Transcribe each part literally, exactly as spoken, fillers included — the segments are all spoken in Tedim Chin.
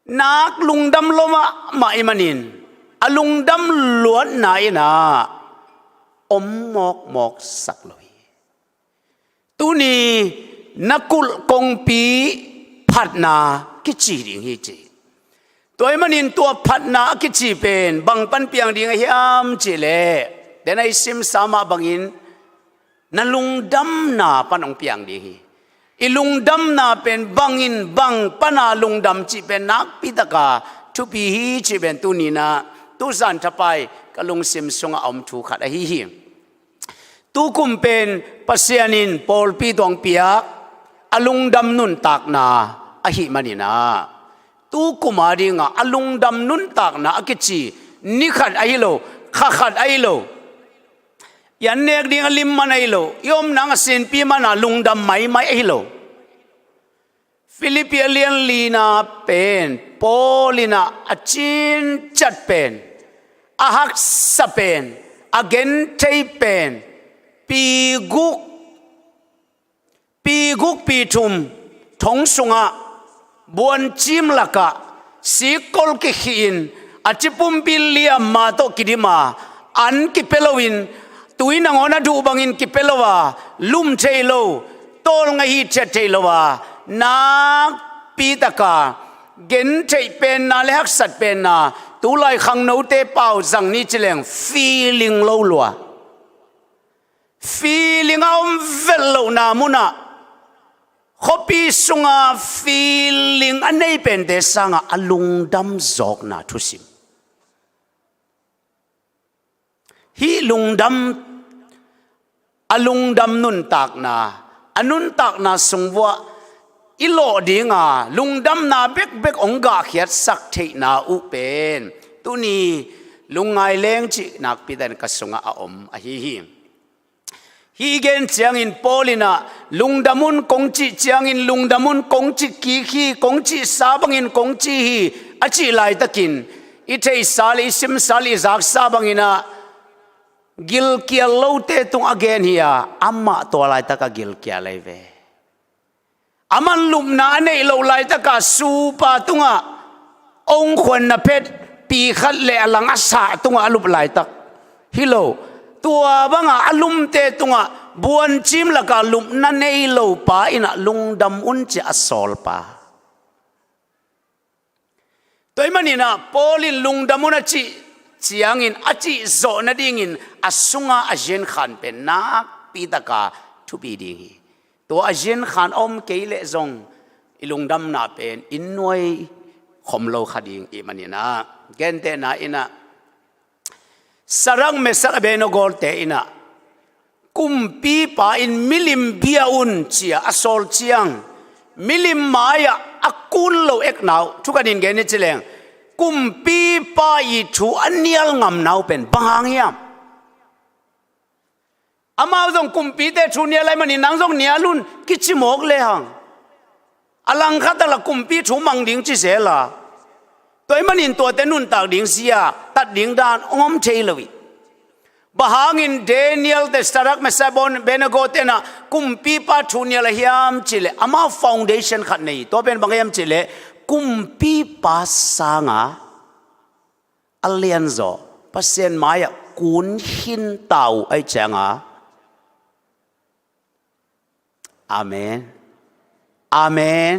nak lungdam lo mahmah i manin a lungdam luatna in ah om mawkmawk sak lo hi. Tuni na kulh kongpi phatna kici ding hi ci. Tua i manin tua phatna a kici pen bang pan piang ding a hiam cihleh, den a i simsa mah bangin na lungdamna pan hong piang ding hi. I lungdamna pen bangin bang pana lungdam cih pen nakpi taka thupi hi cih pen tuni-in ah tuzan thapai ka lungsim sungah a om thu khat ahi hi. Tukum pen Pasian in pawlpi tawh hong piak a lungdam nuntakna ahih manin ah, tukum a dingah a lungdam nuntakna a kici ni khat ahi lo, kha khat ahi lo, i an nek ding a lim man ahi lo, i om nang a sinpi man a lungdam maimai ahi lo. Filippi a lian lina pen Paul in ah a cinciat pen, a haksa pen, a genthei pen, pi guk, pi guk pi thum thong sungah buancim lakah sikkol kikhih in a ci pumpi liamma tawh kidim a, an kipia loin, tui nangawn a duh bangin kipia lo a, lum thei lo, tawlnga hi thiat thei lo a, nakpi taka gentheih penna le haksat penna, tulai khangnote pau zang ni ci leng feeling lo lua. Feeling a om velh lohna munah khuapi sunga feeling a nei pente sangah a lungdam zawkna thusim. Hih lungdam, a lungdam nuntakna, a nuntakna sung vuah i lawh dinga lungdamna bekbek hong gahkhiatsak theihna uh pen tuni lungngai leng cih nakpi takin ka sungah a om ahi hi. Hih i gen ciangin Paul in ah lungdam un kong cih ciangin lungdam un kong cih kik hi, kong cihsa bangin kong ci hi a cih laitakin, i theihsa le i simsa le i zaksa bangin ah gilkial lote tungah a gen hi a, amah tua laitak a gilkial ahi ve. Aman lupna a neih loh laitaka supa tungah ongkhuanna phet pi khat le a lang a sah tungah a lup laitak hi lo. Tua banga a lumte tungah buancim laka lupna nei lo pa in ah lungdam un ci a sawl pa. Tua ahih manin ah Paul in lungdam un a cih ciangin a cih zawh nadingin a sunga a zinkhan pen nakpi taka thupi ding hi. Tua a zinkhan a om kei leh zong i lungdamna pen inn nuai khom lo kha ding ahih manin ah, gentehna in ah Sadrak, Mesak, Abednego te in ah kumpipa in milim bia un ci-a a sawl ciang, milim mai-ah a kun lo ekna uh, thu khat in gen ni ci leng, kumpipa i thu a nial ngamna uh pen bang hang hiam? Amau zong kumpite thu nial ahih manin nang zong nial un kici mawk lehang, a langkhat a la kumpi thu mang ding ci zel a, tua ahih manin tuate nuntak ding zia tat ding dan hong om thei lo hi. Bang hangin Daniel te, Sadrak, Mesak, Abednego te in ah kumpipa thu nial a hiam cih leh amau foundation khat nei hi. Tua pen bang hiam cih leh kumpipa sanga a lianzaw Pasian mai-ah kun khinta uh ahih cianga. Amen. Amen.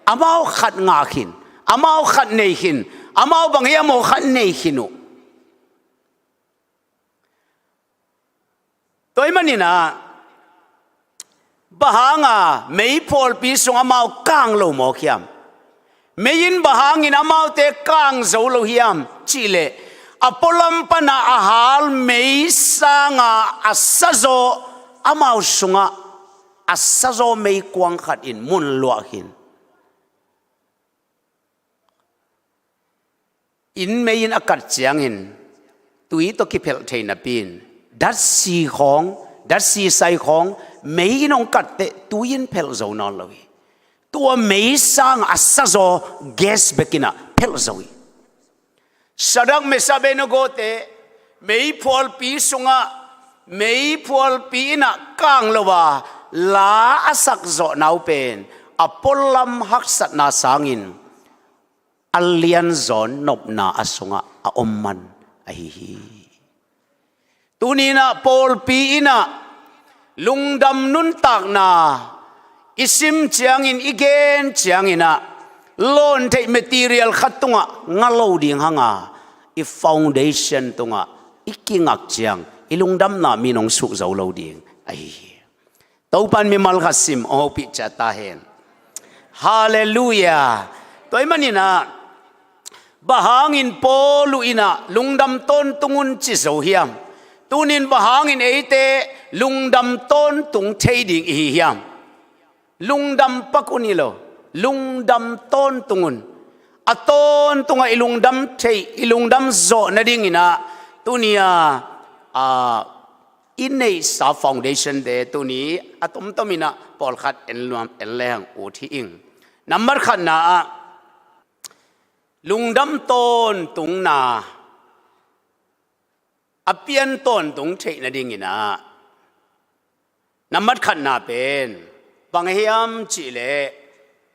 Amau khat ngah khin, amau khat nei khin, amau bang hiam aw khat nei khin uh. Tua ahih manin ah bang hanga meiphualpi sung amau kang lo mawk hiam? Mei in bang hangin amaute kang zo lo hiam cih leh, a pualam pana a hal mei sanga a sazaw amau sungah a sazaw meikuang khat in mun luah khin. Inn mei in a kat ciangin tui tawh kiphelh thei napi in datsi khawng, datsi sai khawng mei in hong kat teh tui in phelh zo nawn lo hi. Tua mei sanga a sazaw gas bek in ah phelh zo hi. Sadrak, Mesak, Abednego te meiphualpi sungah meiphualpi in ah kang lo a la a sakzawhna uh pen a pualam haksatna sangin a lianzaw nopna a sungah a om man ahi hi. Tuni inah pawlpi inah lungdam nuntakna i sim ciangin, i gen cianginah lawn theih material khat tungah nga lo ding hanga, i foundation tungah i kingak ciang i lungdamna mi in hong suh zo lo ding ahi hi. Topan mimal khat sim hong hopih ciat ta hen. Halleluiah. Tua ahih maninah bang hangin Paul uh inah lungdam tawntung un ci zo hiam? Tunin bang hangin eite lungdam tawntung thei ding i hi hiam? Lungdam pak un hi lo, lungdam tawntung un. A tawntungah i lungdam theih, i lungdam zawh nadinginah tuni-a i neihsa foundation te tuni a tomtominah pawlkhat en leng ut hi ing. Nambat khatna ah lungdam tawntungna a pian tawntung theih nadinginah nambat khatna pen bang hiam cihleh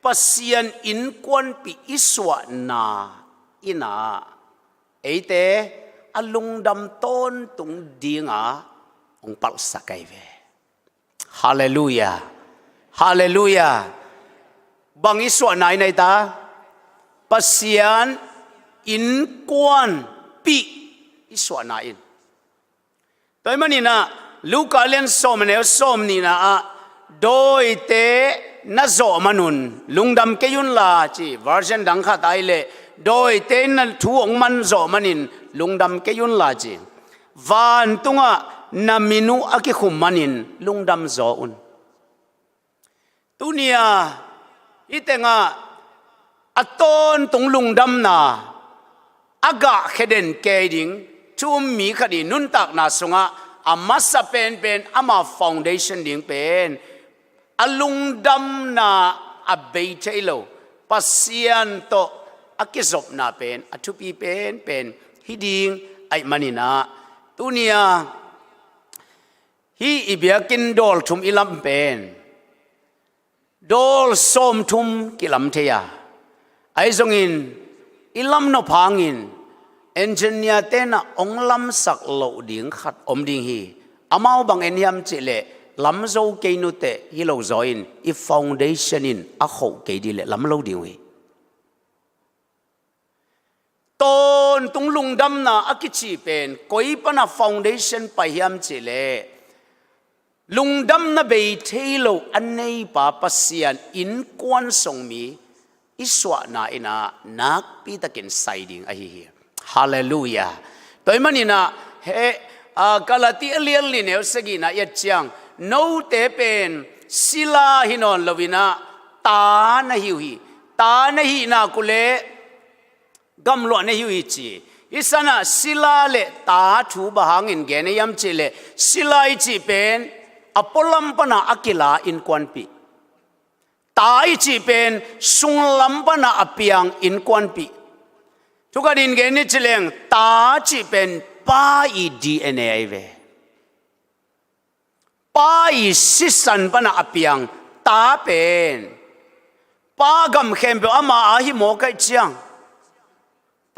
Pasian innkuanpih i suahna inah eite a lungdam tawntung dinga hong palhsak ahi ve. Halleluiah. Halleluiah. Bang i suahna in ahi ta? Pasian innkuanpih i suahna in. Tua ahih maninah Luka lian sawm a neu sawm nihna ah dawite na zawh manun lungdam kei unla ci, version dang khat ahih leh dawite na thu hong man zawh manin lungdam kei unla ci. Vantungah na min uh a kikhum manin lungdam zaw un. Tuni-a hih tengah a tawntung lungdamna a gahkhia den kei ding thu um mi khat i nuntakna sungah a masa penpen ama foundation ding pen a lungdamna a bei thei lo Pasian tawh a kizopna pen a thupi penpen hi ding ahih maninah tuni-a hih i biakinn dawl thum i lam pen dawl sawmthum kilam thei a, ahi zongin i lam nop hangin engineer tenah hong lamsak loh ding khat om ding hi. Amau bang en hiam cihleh lam zo kei nuteh hi lo zaw in i foundation in a khoh kei dih leh lam lo ding uh hi. Tawntung lungdamna a kici pen koi pana foundation pai hiam cihleh lungdamna bei thei lo a neipa Pasian innkuan song mi i suahna inah nakpitakin sai ding ahi hi. Halleluiah. Tua ahih maninah he, a, Galati a lian li neu sagihna i et ciang note pen sila hi nawn loinah ta na hi uh hi. Ta na hih nak uh leh gamluah na hi uh hi ci. Hih sanah sila le ta thu bang hangin gen a hiam cihleh sila i cih pen a pualam pana a kila innkuanpih. Ta i cih pen sunglam pana a piang innkuanpih. Thukhatin gen ni ci leng ta cih pen pa i D N A ahi ve. Pa i sisan pana a piang ta pen pa gam khempeuh ama a hi mawk ahih ciang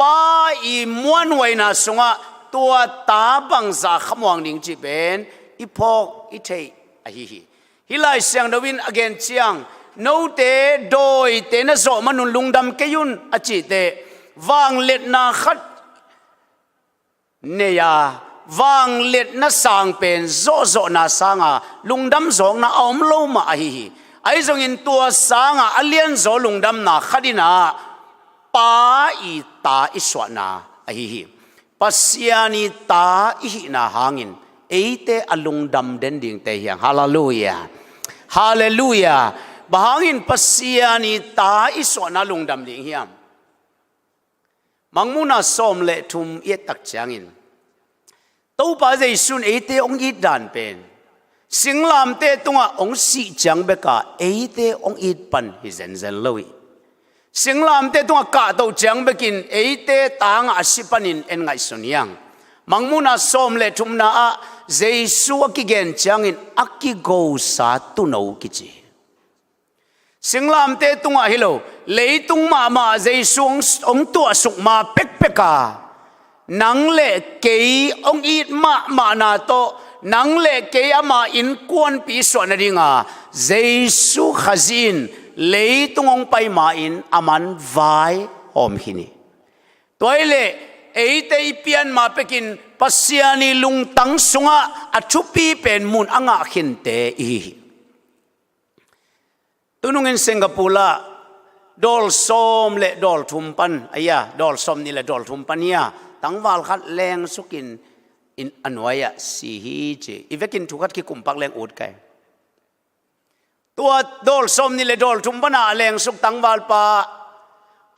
pa i muanhuaina sungah tua ta bangza khamuang ding cih pen i phawk i theih ahi hi. Hih Lai Siangtho in a gen ciang note dawite na zawh manun lungdam kei un a cihteh vangliatna khat nei a, vangliatna sang pen zawhzawhna sanga lungdam zawkna a om lo mah ahi hi. Ahi zongin tua sanga a lianzaw lungdamna khat inah pa i ta i suahna ahi hi. Pasian i ta i hihna hangin eite a lungdam den dingte hiang. Halleluiah. Halleluiah. Bang hangin Pasian i ta i suahna lungdam ding hiam? Mangmuhna sawm le thum i et tak ciangin Topa Jesu in eite hong it dan pen singlamteh tungah hong sih ciang beka eite hong it pan hi zenzen lo hi. Singlamteh tungah kahtoh ciang bekin eite tangah a si panin en ngaihsun hiang. Mangmuhna sawm le thumna ah Jesu a kigen ciangin a kigosa tuuno kici hi. Singlamteh tungah hi lo, leitung mahmah Jesu hong, hong tuahsuk ma pekpek a, nang le kei hong it mahmahna tawh, nang le kei ama innkuanpih suah nadinga Jesu Khazih in leitung hong pai ma-in aman vai hawm khin hi. Tua hi leh eite i pian ma pekin Pasian i lungtang sungah a thupi pen mun a ngah khinte i hi hi. Tunungin Singapore ah dawl sawm le dawl thum pan, aia, dawl sawm nih le dawl thum pan hi a, tangval khat lengsukin in a nuai-ah si hi ci. I vekin thu khat kikumpak leng ut kai. Tua dawl sawm nih le dawl thum pana a lengsuk tangvalpa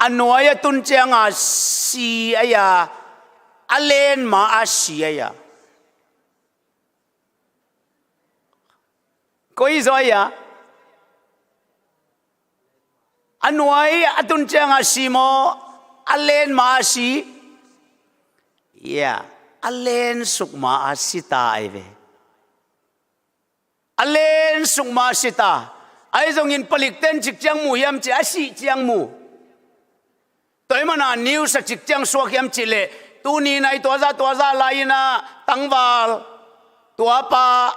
a nuai-ah tun cianga si aia, a len ma a si aia. Koi zaw aia? A nuai a tun cianga si maw, a len ma a si? Ia, a lensuk ma a si ta ai ve. A lensuk ma a si ta. Ahi zongin palikten cik ciang mu hiam ci, a sih ciang mu. Tua ahih mana news a cik ciang suak hiam cih leh, tuni nai tuazah tuazah lai-in ah tangval tuapa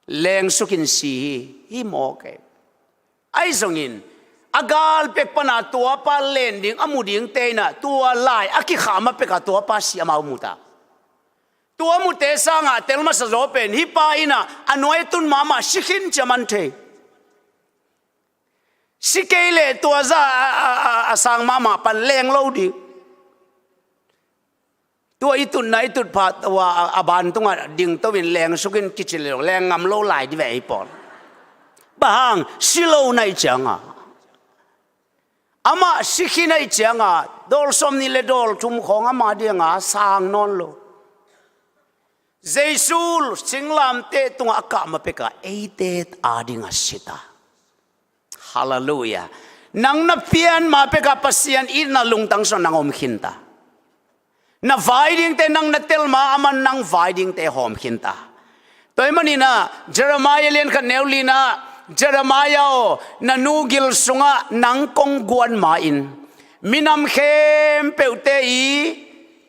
lengsukin si hi, hi mawk e. Ahi zongin a gal pek pana tuapa len ding a mu dingte in ah tua lai a kikhah ma peka tuapa si amau mu ta. Tua mute sangah tel masa zaw pen hih pa in ah a nuai tun mahmah si khin ci a man thei. Si kei leh tuazah a, a, a, a sang mahmah pan leng lo ding. Tua i tutna i tut phat ua a, a ban tungah dingto in lengsukin kici leh leng ngam lo lai di ve ei pawl. Bang hang, si lo na ih cianga, amah si khin a ih cianga dawl sawm nih le dawl thum khawng ama dinga sang nawn lo. Jesu singlamteh tungah a kah ma peka eite adinga si ta. Halleluiah. Nang na pian ma peka Pasian itna lungtang sungah nang om khin ta. Na vai dingte nang na tel ma aman nang vai dingte hawm khin ta. Tua ahih manin ah Jeremiah lian khat neu li-in ah, Jeremiah aw, na nu gil sungah nang kong guan ma-in minam khempeuhte i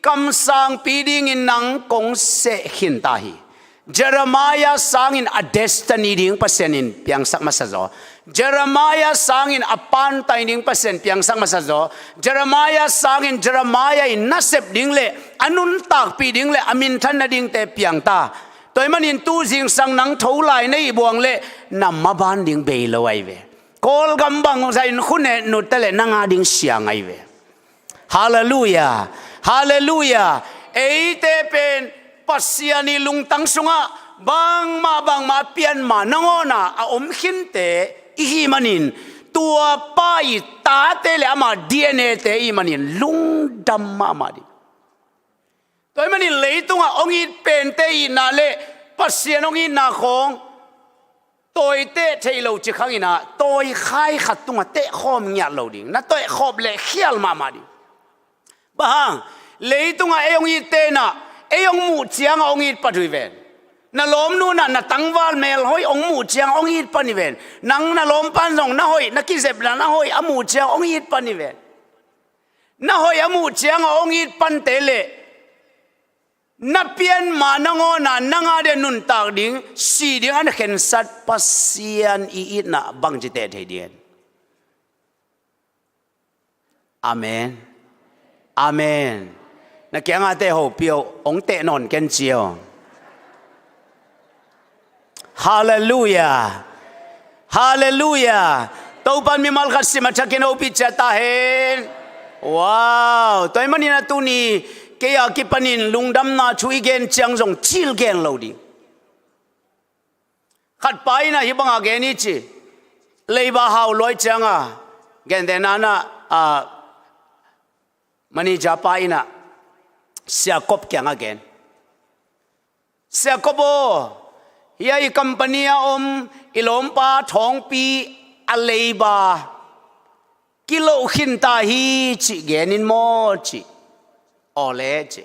kamsangpi dingin nang kong seh khin ta hi. Jeremiah sangin a destiny ding Pasian in piangsak masa zaw. Jeremiah sangin a pantai ding Pasian piangsak masa zaw. Jeremiah sangin Jeremiah in nasep ding le a nuntakpih ding le a minthanna dingte piang ta. Tua ahih manin tu zingsang nang tho lai na hih buang leh na maban ding bei lo ahi ve. Kawlgam bangzah in khuneh nutte leh nang ading siang ahi ve. Halleluiah. Halleluiah. Eite pen Pasian i lungtang sungah bangmah bangmah pianma nangawna a om khinte i hih manin, tuapa i tate le ama D N A te i hih manin lungdam mahmah ding. Tua ahih manin leitungah hong it pente itna le Pasian hong itna khawng tawiteh theih lo ci khangin ah, tawikhai khat tungah tehkhawm ngiat lo ding. Na tawihkhawp leh khial mahmah ding. Bang hang, leitungah ei hong itte in ah, ei hong muh ciangah hong it pan uh hi ven. Na lawmnu in ah na tangval melhoih hong muh ciangah hong it pan hi ven. Nang na lawmpa in zong na hoih, na kizepna na hoih a muh ciangah hong it pan hi ven. Na hoih a muh ciangah hong it pante leh na pianma nangawna nang ading nuntak ding, si ding a na khensat Pasian i itna bangci teh thei ding. Amen. Amen. Na kiangahte hopih o, hong teh nawn ken ci o. Halleluiah. Halleluiah. Topan mimal khat sim a thakin hopih ciat ta hen. Wow. Tua ahih manin a tuni kei a kipanin lungdamna thu i gen ciang zong thil gen lo ding. Khatpa in ah hih banga gen hi ci. Leiba hau luai cianga gentehna in ah, a, manager pa in ah Sia Kop kiangah gen. Sia Kop aw, hih a i company a om i lawmpa Thawngpi a leiba kiloh khin ta hi cih gen in maw ci. Awle ci.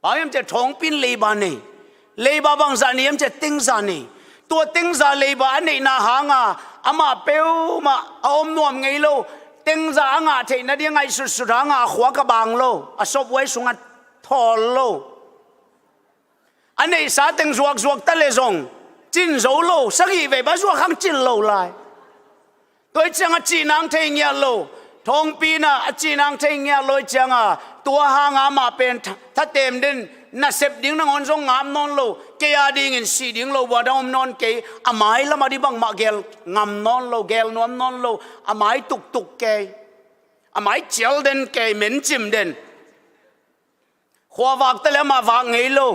Bang hiam cih leh Thawngpi in leiba nei. Leiba bangzah nei hiam cih leh tengzah nei. Tua tengza leiba a neihna hanga amah peuhmah a om nuam ngei lo. Tengza a ngah theih nading ngaihsutsut hanga a khua ka bang lo, a sopway sungah thawl lo. A neihsa teng zuakzuak ta le zong cin zo lo, sagih vei bang zuak hang cin lo lai. Tua hi ciang a cih nang thei ngiat lo. Thawngpi in ah a cih nang thei ngiat lo hi cianga, tua hanga amah pen tha-, thatem den, nasep ding nangawn zong ngam nawn lo. Kei a dingin sih ding lo bua dang om nawn kei. A mai lamah dih bangmah gel ngam nawn lo, gel nuam nawn lo. A mai tuktuk kei. A mai cial den kei, mencim den. Khua vak ta le amah vak ngei lo.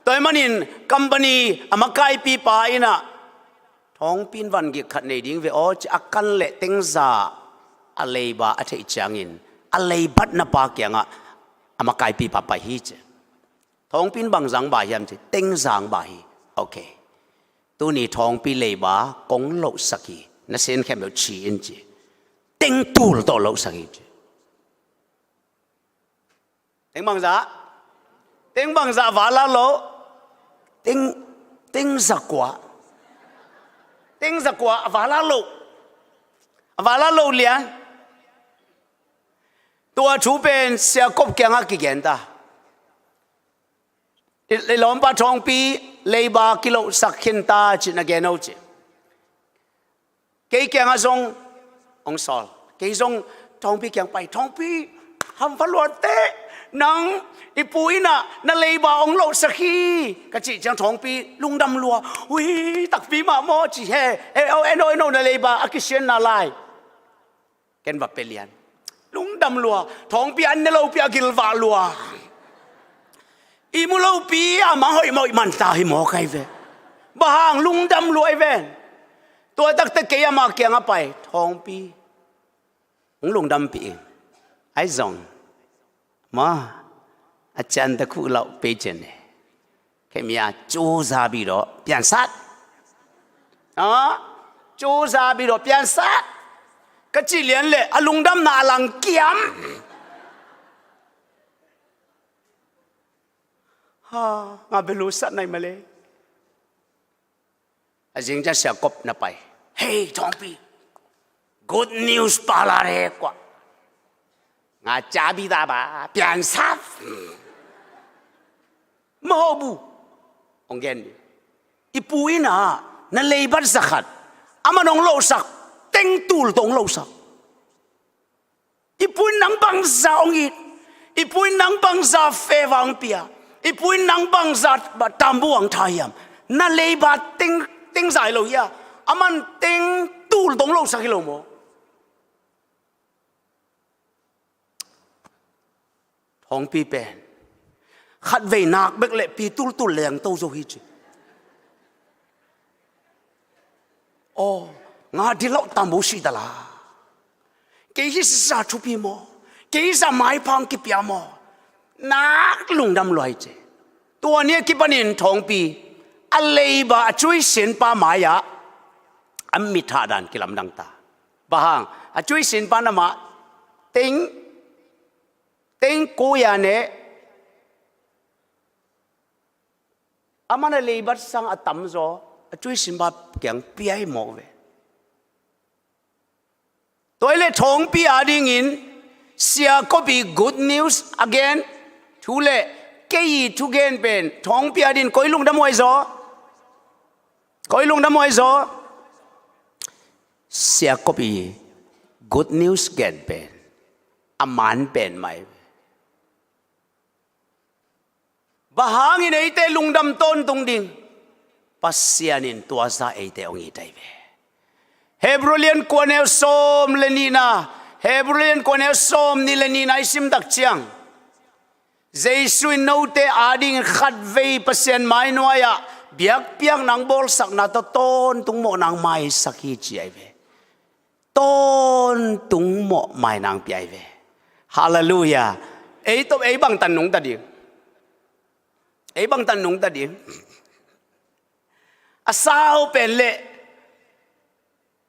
Tua ahih manin company a makaipipa in ah, Thawngpi in van gik khat nei ding ve aw, ci a kan leh tengza a leiba a theih ciangin a leibatna pa kiangah a makaipipa pai hi ci. Thawngpi in bangzang ba hiam ci, tengzang ba hi. Ok. Tuni Thawngpi leiba kong lohsak hi, na sen khempeuh ci in ci. Teng tul tawh lohsak hi ci. Teng bangzah? Teng bangzah a vala lo? Teng, teng zakua. Teng zakua a vala lo. A vala lo lian. Tua thu pen Sia Kop kiangah kigen ta. I, i lawmpa Thawngpi leiba kilohsak khin ta ci na gen o ci. Kei kiangah zong hong sawl. Kei zong Thawngpi kiang pai. Thawngpi, hamfa luate, nang i pu in ah na leiba hong lohsak hi, ka cih ciang Thawngpi lungdam lua. Ui, takpi mah maw ci he. E, o, eno, eno, na leiba a kisianna lai. Ken va pia lian. Lungdam lua. Thawngpi an ne lopi a gilvah lua. I mu lopi a mah hoih mawh i man ta hi maw kai ve. Bang hang lungdam lua i ven. Tua takte kei amah kiangah pai. Thawngpi, hong lungdampih ing. Ai zong, ma, a cian ta khuh lauh pei cian e. Khemia, cu zabi dawh piansat. A, cu zabi dawh piansat. Ka cih lian leh a lungdamna a langkiam. Ha, nga belu sat nai male. A zing ciang Sia Kop na pai. Hei, Thawngpi. Good news pala re kua. Nga cabi ta ba, piansat. Mahobu. Hong gen ni. I pu in ah na leibat zakhat. Aman hong lohsak. Teng tul tawh hong lohsak. I pu in nang bangza hong it. I pu in nang bangza feva hong pia. I pu in nang bangza tambu hong tha hiam. Na leiba teng, teng zai lo hia. Aman teng tul tawh hong lohsak hi lo maw. Thawngpi pen khatvei nak bek leh pi tultul leng to zo hi ci. Aw, nga dilauh tambu si dala. Kei hi sisa thupi maw? Kei hi sa maipha hong kipia maw? Nak lungdam luai ci. Tua ni a kipanin Thawngpi a leiba a cuisinpa mai-ah a mithah dan kilamdang ta. Bang hang, a cuisinpa namah teng, teng kuya ne, aman a leibat sang a tamzaw a cuisinpa kiang pia hi mawk ve. Tua hi leh Thawngpi adingin Sia Kop i good news a gen thu leh kei i thugen pen Thawngpi adingin koi lungdam huai zaw? Koi lungdam huai zaw? Sia Kop i good news gen pen a man pen mai. Bang hangin eite lungdam tawntung ding? Pasian in tua za eite hong it ahi ve. Hebrew lian kua neu sawm le nihna, Hebrew lian kua neu sawm nih le nihna i sim tak ciang, Jesu in note adingin khatvei Pasian mainuai-ah biakpiakna hong bawlsakna tawh tawntung mawhna hong maisak hi ci ahi ve. Tawntung mawh maina hong pia hi ve. Halleluiah. Ei tawh ei bangtan nungta ding? Ei bangtan nungta ding? A sau pen leh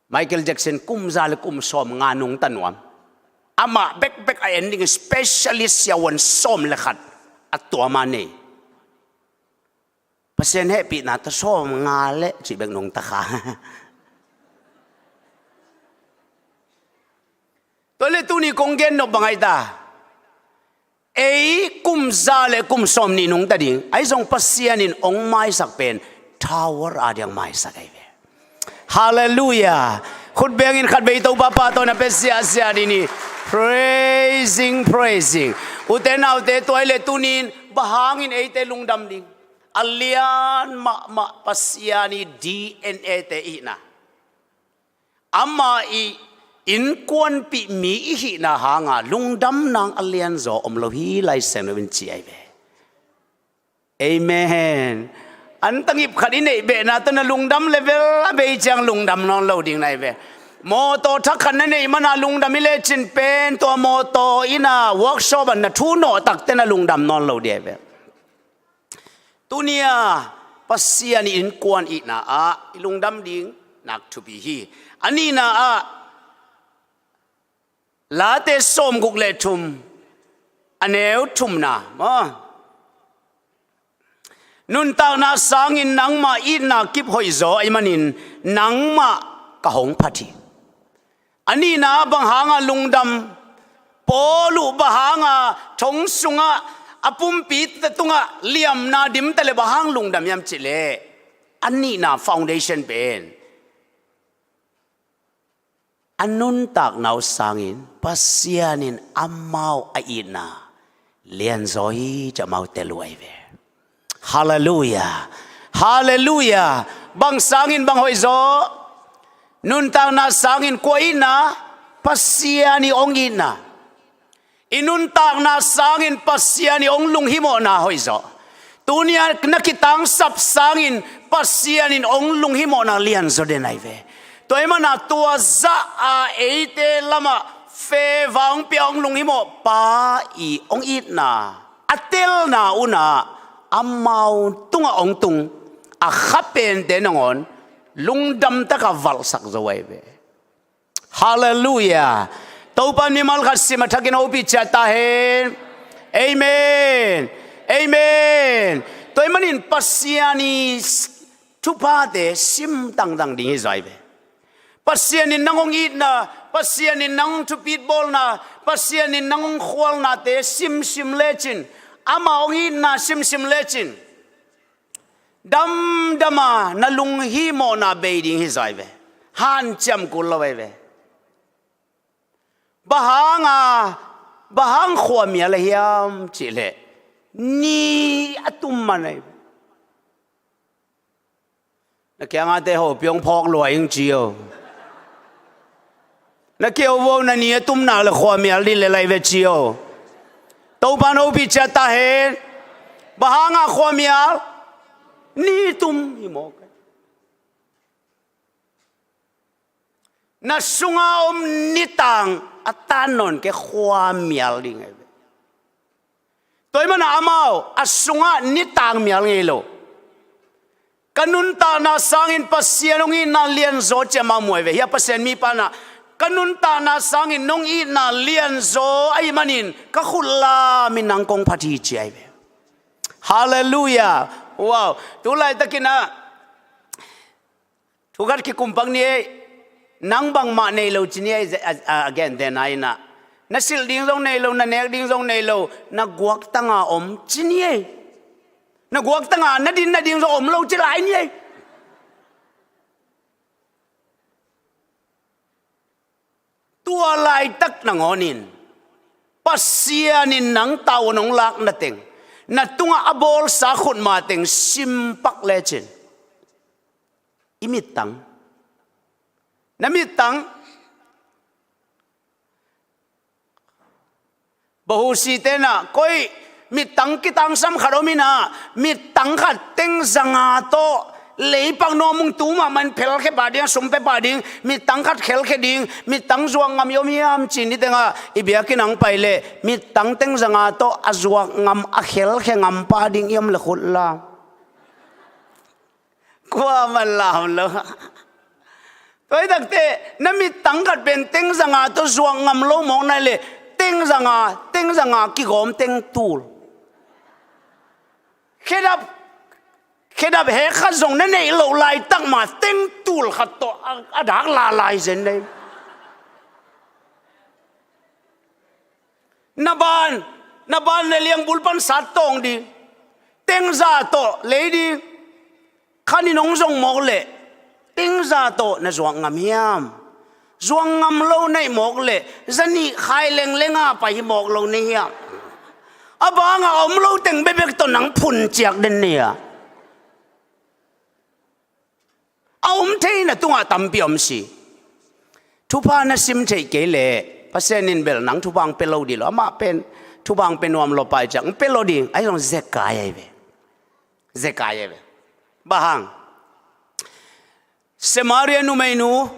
Michael Jackson kum za le kum sawm nga nungta nuam. Amah bekbek a en ding specialist siavuan sawm le khat a tuam a nei. Pasian hehpihna tawh sawm nga le cih bek nungta kha. Tua le tuni kong gen nop bang ai ta, ei kum za le kum sawm nih nungta ding ai zong Pasian in ong maisak pen tower a diang maisak ai ve. Halleluiah. Khut bengin khat vei Topa pahtawi na pe siahsiah ding hi. Praising, praising. Ute naute, tua ai le tunin bang hangin eite lungdam ding? A lian mahmah Pasian i D N A te i hihna, ama i innkuanpih mi i hihna hanga lungdam nang a lianzaw om lo hi, Lai Siangtho in ci ai ve. Amen. Antang ip khat i neih behna tawh na lungdam level a bei ciang lungdam nawn lo ding na ai ve. Mawtaw thak khat na neih mana lungdam i lecin pen tua mawtaw ina workshop an na thu nawh takte na lungdam nawn lo ding ai ve. Tunia Pasian i innkuan ihna ah i lungdam ding nak thupi hi. A nihna ah Late sawmguk le thum, a neu thumna maw, nuntakna sangin nangmah itna kip hoihzaw ahih manin nangmah ka hong phat hi. A nihna ah bang hanga lungdam? Paul uh bang hanga thong sungah a pumpi tungah liamna dimta le bang hang lungdam hiam cih leh, a nihna foundation pen a nuntakna uh sangin Pasian in amau a itna lianzaw hi ci-a amau tel uh ahi ve. Halleluiah. Halleluiah. Bang sangin bang hoihzaw? Nuntakna sangin kua itna? Pasian i hong itna. I nuntakna sangin Pasian i hong lunghimawhna hoihzaw. Tunia na kitangsap sangin Pasian in hong lunghimawhna lianzaw den ahi ve. Tua ahih mana tua zah a eite lamah feva hong pia hong lunghimawh pa i hong itna a telna unah amau tungah hong tung a kha pente nangawn lungdam taka valhsak zo ahi ve. Halleluiah. Topan mimal khat sim a thakin hopih ciat ta hen. Amen. Amen. Tua ahih manin Pasian i thuphate sim tangtang ding hi zaw ahi ve. Pasian in nang hong itna, Pasian in nang hong thupit bawlna, Pasian in nang hong khualnate simsim lecin, ama hong itna simsim lecin damdama na lunghimawhna bei ding hi zaw ahi ve. Hanciam kul lo ahi ve. Bang hanga, bang hang khuamial ahi hiam cih leh ni a tum man ahi ve. Na kiangate ho piong phawk lua ing ci o. Na keu vo na ni a tum nak le khuamial dih le lai ve ci o. Topan hopih ciat ta hen. Bang hanga khuamial? Ni tum hi mawk. Na sunga om nitang a tan nawn kei khuamial ding ahi ve. Tua ahih mana amau a sungah nitang mial ngei lo. Ka nuntakna sangin Pasian hong itna lianzaw ci-a amau muai ve. Hia Pasian mipa na, ka nuntakna sangin nong itna lianzaw ahih manin ka khut lam in nang kong phat hi ci ahi ve. Halleluiah. Wow. Tu laitakin ah thu khat kikum pak ni ei. Nang bangmah nei lo ci ni ei, a, a, a gente na inah. Na silh ding zong nei lo, na nek ding zong nei lo, na guaktanga om ci ni ei. Na guaktanga na din na ding zong om lo ci lai ni ei. Tua laitak nangawnin Pasian in nang tau nong lakna teng, na tungah a bawlsa khutma teng simpak lecin i mittang, na mittang, bahusi tenah koi mittang kitangsam khat om inah, mittang khat teng zanga tawh leipak nuam ung, tu mahmah in phelkhe pah ding, a sum pia pah ding, mittang khat khelkhe ding, mittang zuak ngam i om hiam ci ni tengah i biakinn ang pai leh mittang teng zanga tawh a zuak ngam, a khelkhe ngam pah ding i om le khut lam. Kuaman lam lo. Tua hi takte na mittang khat pen teng zanga tawh zuak ngam lo mawk nai le, teng zanga, teng zanga kigawm teng tul. Khedap, Khedap hek khat zong na neih loh laitak mah teng tul khat tawh a, a dak la lai zen nei. Na ban, na ban le liangbul pan sat tawng ding. Teng za tawh lei ding. Khan in hong zong mawk leh teng za tawh na zuak ngam hiam? Zuak ngam lo na hih mawk leh zanih khai lengleng a pai hi mawk lo na hiam? A bangah a om lo teng bekbek tawh nang phun ciak den nei a, a om thei na tungah tampi om si. Thupha na sim theih kei leh Pasian in bel nang thupha hong pia lo dih lo. Amah pen thupha hong pia nuam lo pai ciang hong pia lo ding. Ahi zong zekai ahi ve. Zekai ahi ve. Bang hang? Samaria numeinu,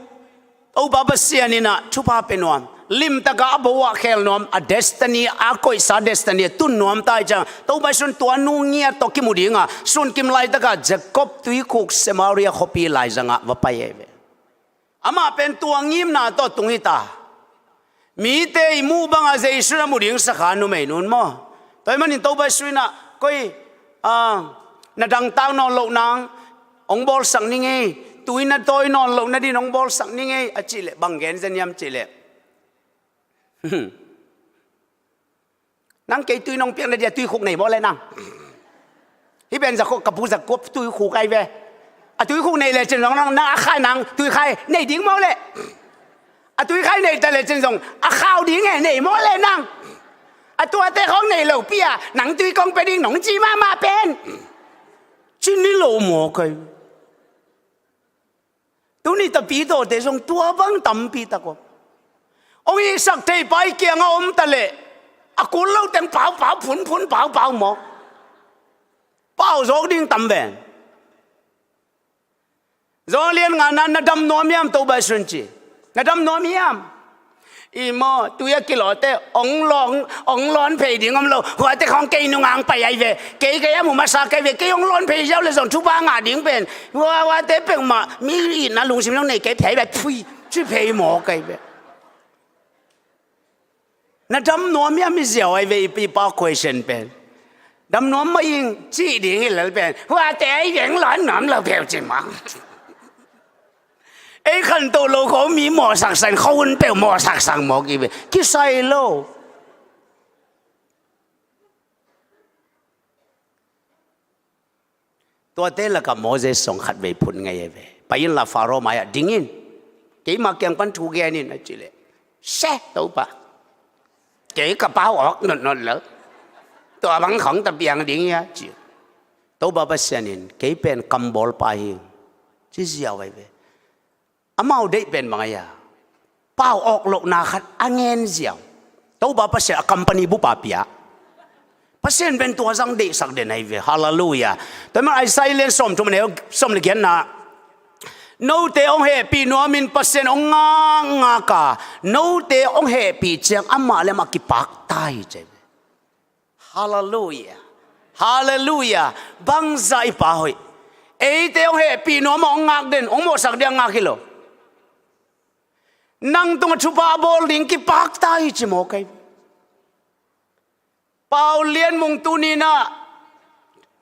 Topa Pasian in ah thupha pia nuam, limtaka a bo ah khel nuam, a destiny, a koihsa destiny a tun nuam ta ahih ciang, Topa Jesu in tua nu ngiat tawh kimu dinga, sun kim laitaka Jacob tuikhuk Samaria khuapi laizangah va pai ahi ve. Amah pen tua ngimna tawh tung hi ta. Mite i muh banga Jesu na mu ding sakha numeinu in maw. Tua ahih manin Topa Jesu in ah koi, ah, na dangtak nawn loh nang hong bawlsak ning ei, tui na tawi nawn loh nadin hong bawlsak ning ei a cih leh bang gen zen hiam cih leh, nang kei tui nong piak nadin a tuikhuk nei maw le nang? Hih pen Jacob, ka pu Jacob tuikhuk ahi ve. A tuikhuk nei lecin zong nang, nang a khai nang tuikhai nei ding maw le? A tuikhai nei ta lecin zong a khau ding e, nei maw le nang? A tuate khawng nei lo pi a nang tui kong pia ding nong ci mahmah pen. Ci ni lo maw kai. Tuni tapi tawhte zong tua bang tampi tak om. Hong ihsak thei pa i kiangah om ta leh a kul lo teng paupau, phunphun paupau maw? Pau zawk ding tam ven. Zawng lian ngana, na dam nuam hiam? Topa Jesu in ci. Na dam nuam hiam? I maw, tui a kilawhte hong lawn, hong lawn phei ding om lo. Huate khawng kei nunga hong pai ahi ve. Kei, kei a mu masa kei ve. Kei hong lawn phei ziau le zong thupha ngah ding pen hua, huate peuhmah mi itna lungsim zong nei kei phei ve. Phui, ci phei maw kei ve. Na dam nuam hiam i ziau ahi ve, i, i pa question pen. Dam nuam mah ing cih ding hi lel pen. Huate ahi ve, hong lawn nuam lo pheu ci mah. Ei khantoh lo kho mi mawhsaksak in, kho hun peuh mawhsaksak mawk i ve. Kisai lo. Tuate lakah Moses zong khatvei phun ngei ahi ve. Pai inla Faro mai-ah ding in. Keima kiang pan thu gen in a cih leh, se, Topa, kei ka pau awk notnot lo. Tua bang khawng ta piang ding hia ci. Topa Pasian in kei pen kam bawlpa hi ing ci ziau ahi ve. Amau deih pen bang a hia? Pau awk lohna khat a ngen ziau. Topa Pasian a company bup a pia. Pasian pen tua zang deihsak den ahi ve. Halleluiah. Tua man Isaiah lian sawmthum a neu sawm le giatna, note hong hehpih nuamin Pasian hong ngakngak a, note hong hehpih ciang amah le amah kipak ta hi ci ahi ve. Halleluiah. Halleluiah. Bangzah i pa hoih. Eite hong hehpih nuam a hong ngak den, hong mawhsak ding a ngak hi lo. Nang tungah thupha a bawl ding kipak ta hi ci maw kei. Pau Lian Mung tuni-in ah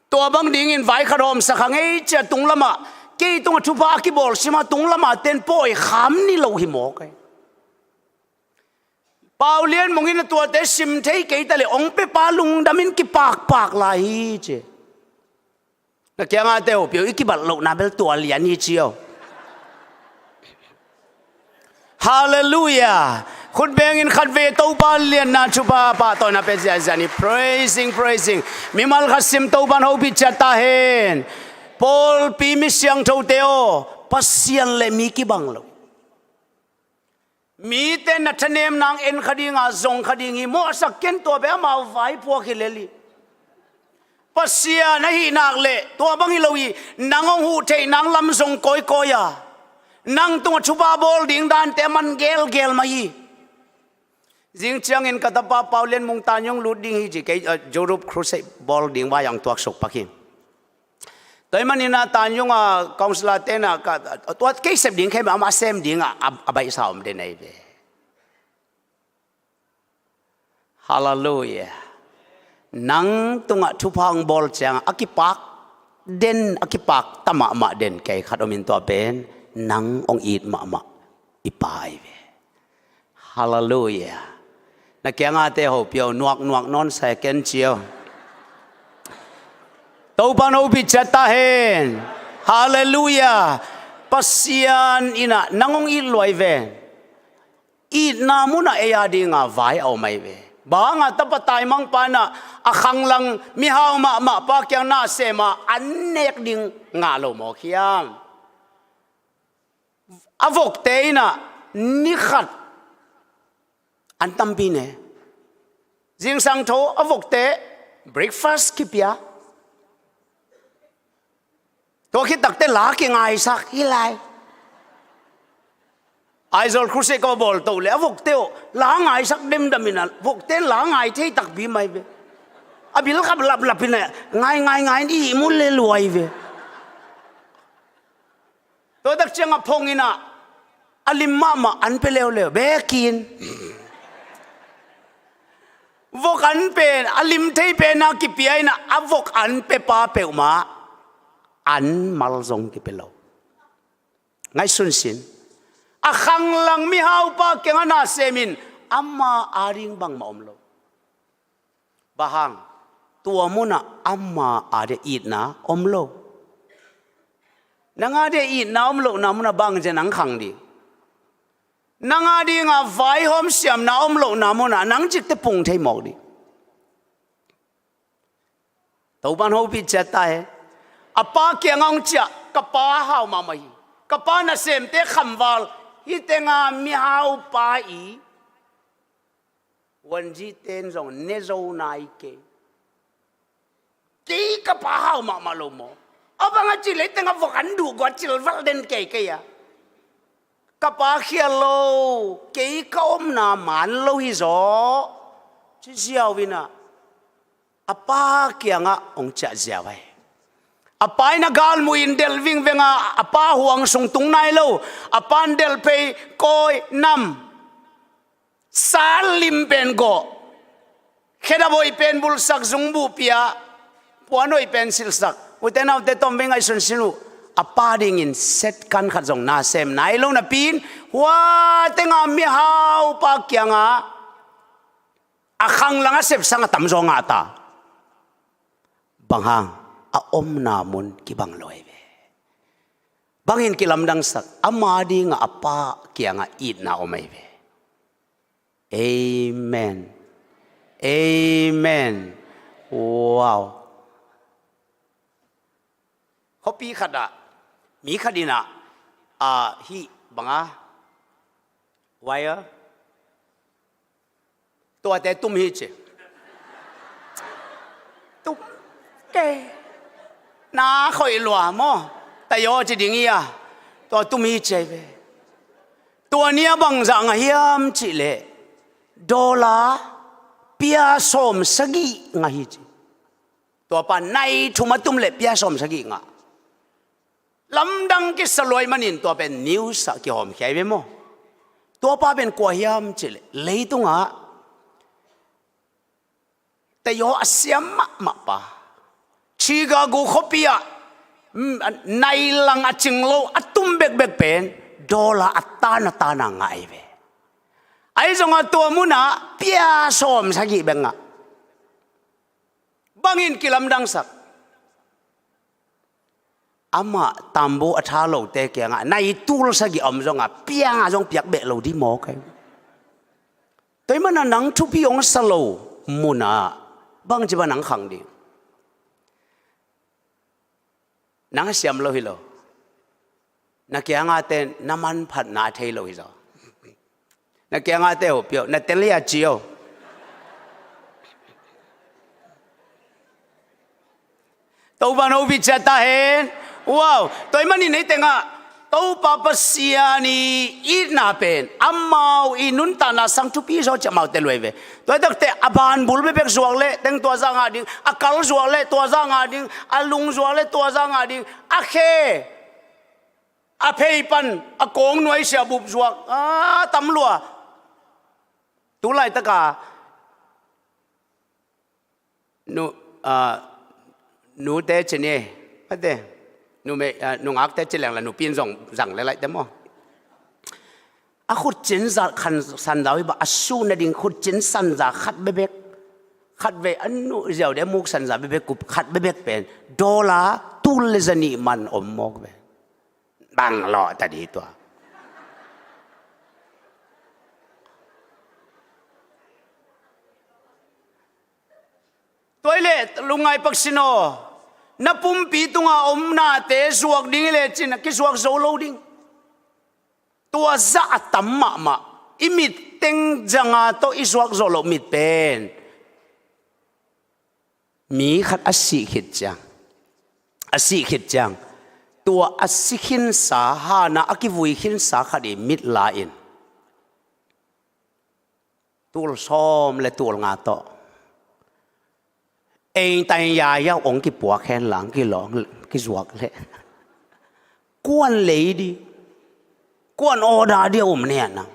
tua bang dingin vai khat hawmsak hang ei ci a, tunglamah kei tungah thupha a kibawl sim a, tunglamah ten pawi kham ni lo hi maw kei. Pau Lian Mung in a tuate sim thei kei ta leh hong piapa lungdam in kipakpak lai hi ci. Na kiangah te uh piu i kibat lohna bel tua lian hi ci aw. Halleluiah. Khut bengin khatvei Topa lianna thupha pahtawina pia ziahziah ni. Praising, praising. Mimal khat sim Topa in hopih ciat ta hen. Pawlpi mi siangthote aw, Pasian le mi kibang lo. Mite na thanem nang en kha dinga zong kha ding hi, mawhsak ken tua bek amau vaipuak hi lel hi. Pasian ahih nak leh tua bang hi lo hi, nang hong huh theih nang lam zong kawikawi a, nang tungah thupha bawl ding dante a man gelgel mah hi. Zing ciangin ka tapa Pau Lian Mung Tanyong lut ding hi ci, kei, uh, Europe Crusade bawl ding vai ang tuaksuk pak hi. Tua ahih manin a Tanyong a councillor te na ka, tua kei sep ding kei mah, amah sem ding a, a, a baihsa om den ahi ve. Halleluiah. Nang tungah thupha hong bawl ciang a kipak, den, a kipakta mahmah den kei khat om in, tua pen nang hong it mahmah i Pa ahi ve. Halleluiah. Na kiangahte hopih o, nuaknuak nawn sa e, ken ci o. Topa'n hopih ciat ta hen. Halleluiah. Pasian in ah nang hong it lua hi ve. Itna munah ei a dinga vai a om ahi ve. Bang hang? Tapa taimangpa in ah a khanglang mihau mahmah pa kiang na sem a, an nek ding ngah lo mawk hiam? A vokte in ah ni khat an tampi ne. Zingsang tho a vokte breakfast kipia. Tua khit takteh la kingaisak hi lai. Aizawl Crusade ka va bawl to leh a vokte uh la ngaisak demdam in ah, vokte in la ngai thei takpi mai ve. A bil kap laplap in ah, ngai, ngai, ngai in ihmu le lua hi ve. Tua tak ciang a phong in ah a lim mahmah an pia leuleu, bekin. Vok an pen, a lim thei pen a kipia in ah, a vok an pia pa peuhmah an mal zong kipia lo. Ngaihsun sin. A khanglang mihau pa kiangah na sem in, ama a ding bangmah om lo. Bang hang? Tua munah ama a dia itna om lo. Nang a dia itna om lohna munah bang ci a nang khang ding? Nang a dinga vaihawm siamna om lohna munah nang cikte pung thei mawk ding. Topa'n hopih ciat ta hen. A pa kiangah hong ciah, ka pa hau mahmah hi. Ka pa nasemte khamval, hih tenga mihau pa i Wanzi ten zong ne zo nai kei. Kei ka pa hau mahmah lo maw? A bang a cih leh hih tengah vok an duh gua cilvalh den kei kei a. Ka pa khial lo, kei ka omna man lo hi zaw, ci ziau in ah a pa kiangah hong ciah ziau ahi. A pa in a galmuh in delh vingveng a, a pa huang sung tung nai lo. A pa'n delh phei, kawi, nam, sal lim pen gawh, khedap hoih pen bulhsak, zungbuh pia, puan hoih pen silhsak. Ute naute, tawm vei ngaihsun sin uh. A pa dingin setkan khat zong na sem nai lo napi in, hua tenga mihau pa kiangah a khanglang a sepsang a tamzaw ngah ta. Bang hang? A omna mun kibang lo ahi ve. Bangin kilamdangsak? Ama dingah a pa kiangah itna om ahi ve. Amen. Amen. Wow. Khuapi khatah mi khat in ah, ah, hih bang a, wire, tuate tum hi ci. Tum kei. Na khoih lua maw? Tayaw ci ding hi a. Tua tum hi ci ahi ve. Tua ni a bangzah ngah hiam cih leh, dollar pia sawm sagih ngah hi ci. Tua pa nai thum a tum leh pia sawm sagih ngah. Lamdang kisa lua ahih manin tua pen news ah kihawmkhia hi ve maw? Tua pa pen kua hiam cih leh, leitungah tayaw a siam mahmah pa, Chicago khuapi ah, mm, nai lang a cing lo a tum bekbek pen dollar a tan a tan a ngah ahi ve. Ahi zongah tua munah pia sawm sagih bek ngah. Bangin kilamdangsak? Amah tambu a tha lote kiangah nai tul sagih a om zongah pia nga zong piak beh lo ding maw kei? Tua ahih manin nang thupi hong sa lo munah bangci bang nang khang ding? Nang a siam lo hi lo. Na kiangahte na manphatna a thei lo hi zaw. Na kiangahte hopih o, na tel hi a ci o. Topa'n hopih ciat ta hen. Wow, tua ahih manin hih tengah Topa Pasian i itna pen amau i nuntakna sang thupi zaw ci a amaute lua hi ve. Tua hi takteh a banbul bekbek zuak leh teng tua zah ngah ding, a kal zuak leh tua zah ngah ding, a lung zuak leh tua zah ngah ding, a khe, a phei pan, a kawng nuaisiah bup zuak, a tam lua. Tu laitaka nu, a, nute ci ni, Mate, numei, ah, nungakte ci leng la nupi in zong zang le laihte maw. A khutcin za khan sanza uh hi bang a suh nading khutcin sanza khat bekbek. Khatvei a nuh ziau deh muk sanza bekbek kup khat bekbek pen. Dollar tul le zanih man om mawk ve. Bang lawh ta di tua. Tua i leh lungngai pak sin aw. Na pumpi tunga om nate zuak ding i leh cin a kizuak zo lo ding. Tua zah a tam mahmah. I mit teng zanga tawh i zuak zo loh mit pen. Mi khat a sih khit ciang. A sih khit ciang. Tua a si khinsa, hana a kivui khinsa khat i mit la in. Tul sawm le tul nga tawh. Ei tain yaya ong kipuak hen lang kilawng kizuak le. Kuan lei di. Kuan order di a um nia nang.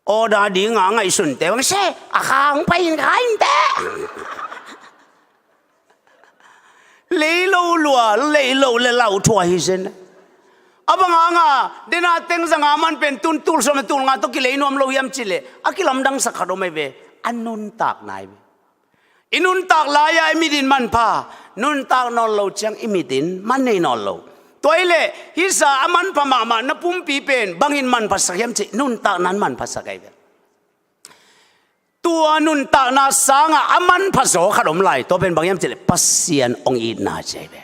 Order di nga ngaihsunte bang se a khang pai in khainte. Leilo lua, leilo le lau thua hi zen. A bang hanga, dena teng zanga man pen tun tul sawm le tul nga tawh kilei nuam lo hiam cih leh a kilamdangsak khat om ei ve. A nuntak nai ve. I nuntak lai-a i mit in manpha, nuntak nawn lo ciang i mit in man nei nawn lo. Tua i leh hisa a manpha mahmah na pumpi pen bangin manphasak hiam cih nuntak nan manphasak ei ve. Tua nuntakna sangah a manpha zaw khat om lai. Tua pen bang hiam cih leh Pasian hong itna ci ei ve.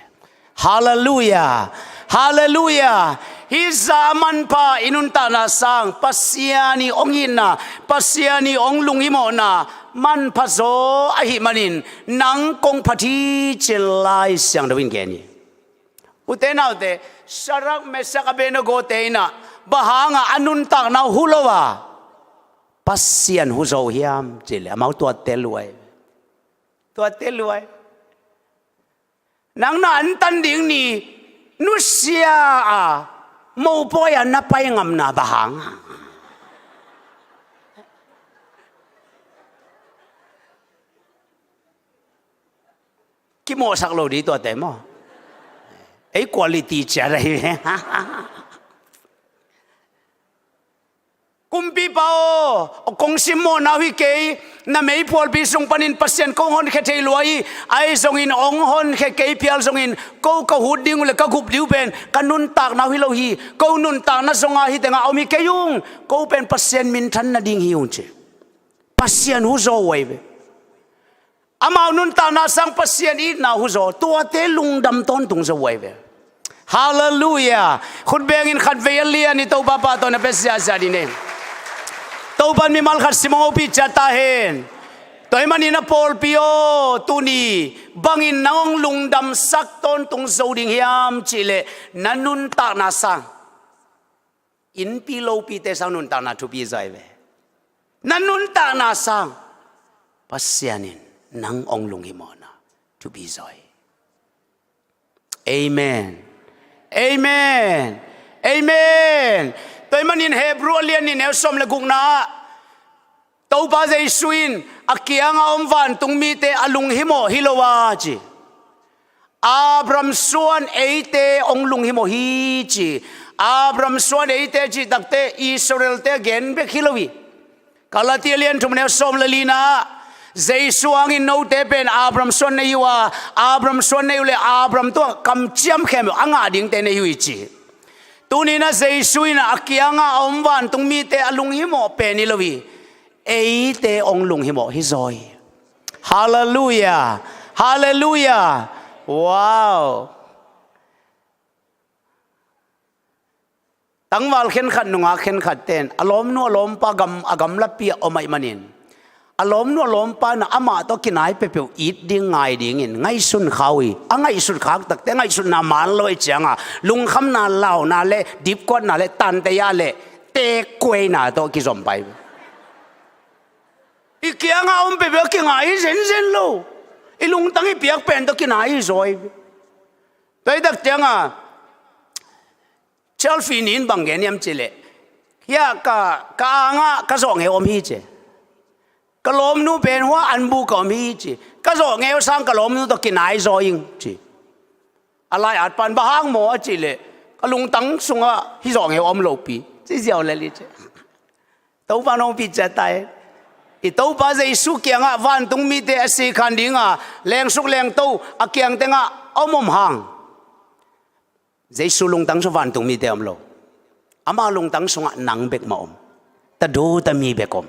Halleluia. Halleluia. Hih zah a manpha i nuntakna sang Pasian i hong itna, Pasian i hong lunghimawhna manpha zaw ahih manin nang kong phat hi ci lai Siangtho in gen hi. Ute naute, Shadrach, Meshach, Abednego te inah bang hangah a nuntakna uh hu lo a Pasian hu zo hiam cih leh amau tuate luai. Tuate luai. Nang na antan ding ni nusia a mopawi a na pai ngamna bang hang. Kimawhsak lo di tuate maw? Ei quality ciat ahi. Kumpipa aw, kong simmawhna uh hi kei, na meiphualpi sung panin Pasian kong honkhia thei lua hi, ahi zongin hong honkhia kei phial zongin ko ka hut ding uh le ka gup ding uh pen ka nuntakna uh hi lo hi, ko nuntakna zonga hi tengah om hi kei ung, ko pen Pasian minthan nading hi ung ci. Pasian hu zaw uh ahi ve. Amau nuntakna sang Pasian itna hu zaw, tuate lungdam tawntung zaw uh ahi ve. Halleluia. Khut bengin khatvei a lian i Topa pa tawh na pia siasia ding nei. Topa in mimal khat sim hong hopih ciat ta hen. Tua ahih manin a pawlpi aw, tuni bangin nang hong lungdamsak tawntung zo ding hiam cih leh na nuntakna sang. Innpi lopite sang nuntakna thupi zaw hi ve. Na nuntakna sang Pasian in nang hong lunghimawhna thupi zaw hi. Amen. Amen. Amen. Tua ahih manin Hebrew a lian nih neu sawm le gukna ah Topa Jesu in a kianga om vantung mite a lunghimawh hi lo a ci. Abraham suan eite hong lunghimawh hi ci. Abraham suan eite cih takte Israelte a gen bek hi lo hi. Galati a lian thum neu sawm le lina ah Jesu hangin note pen Abraham suan nei uh a, Abraham suan nei uh le Abraham tungah kamciam khempeuh a ngah dingte nei uh hi ci. Tuni-in ah Jesu in ah a kianga a om vantung mite a lunghimawh pen hi lo hi. Eite hong lunghimawh hi zaw hi. Halleluia. Halleluia. Wow. Tangval khenkhat, nungak khenkhat ten a lawmnu a lawmpa gam, a gamlapi ah om ahih manin a lawmnu a lawmpa in ah amah tawh kinai peuhpeuh it ding ngai dingin ngaihsun kha uh hi. A ngaihsut khak takte ngaihsutna man lo ahih cianga lungkhamna, launa le dipkuatna le tanteia le teekkuaina tawh kizom pai. I kianga om peuhpeuh a kingai hi zenzen lo. I lungtang i piak pen tawh kinai hi zaw hi. Tua hi tak cianga Chelsea nih in bang gen hiam cih leh, hia ka, ka angah ka zawh ngeu om hi ci. Ka lawmnu pen hua an buk ah om hi ci. Ka zawh ngeu sang ka lawmnu tawh kinai zaw ing ci. A lai-at pan bang hang maw a cih leh, ka lungtang sungah hih zawng heu om lopi ci ziau lel hi ci. Topa nong pi ciat ta hen. I Topa Jesu kiangah vantung mite a sikhan dinga lengsuk lengto a kiang tengah a om om hang, Jesu lungtang sung vantung mite om lo. Ama lungtang sungah nang bek mah om. Tadu tami bek om.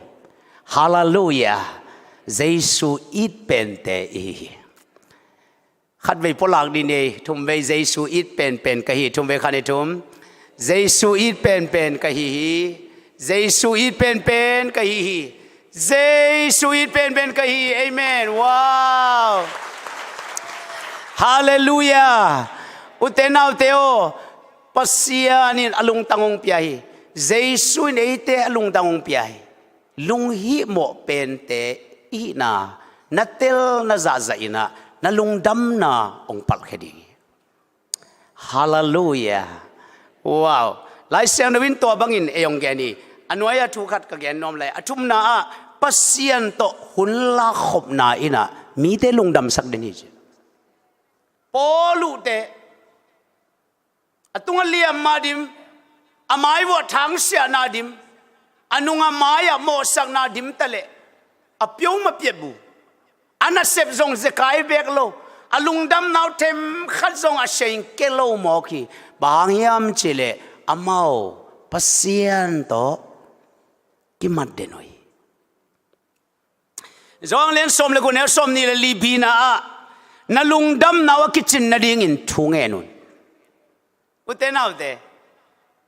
Halleluiah. Jesu it pente ihi hi. Khatvei pulak ding ei, thumvei Jesu it penpen ka hi, thumvei khan i thum. Jesu it penpen ka hi hi. Jesu it penpen ka hi hi. Jesu it penpen ka hi hi. Amen. Wow. Halleluiah. Ute naute aw, Pasian in a lungtang hong pia hi. Jesu in eite a lungtang hong pia hi. Lunghihmawh pente ihihna na tel na zahzah inah na lungdamna hong palhkhia ding hi. Halleluiah. Wow. Lai Siangtho in tua bangin ei hong gen hi. A nuai-ah thu khat ka gen nuam lai. A thumna ah Pasian tawh hun lakkhopna inah mite lungdamsak den hi ci. Paul uhte a tungah liamma dim, a mai vuah thangsiahna dim, a nungah mai-ah mawhsakna dim taleh a pioma piatbu, a nasep zong zekai bek lo, a lungdamna uh themkhat zong a sengke lo mawk hi. Bang hang hiam cihleh amau Pasian tawh kimat den uh hi. Johan lian sawm le guk neu sawmnih le li bina ah na lungdamna uh a kicin nadingin thu ngen un. Ute naute,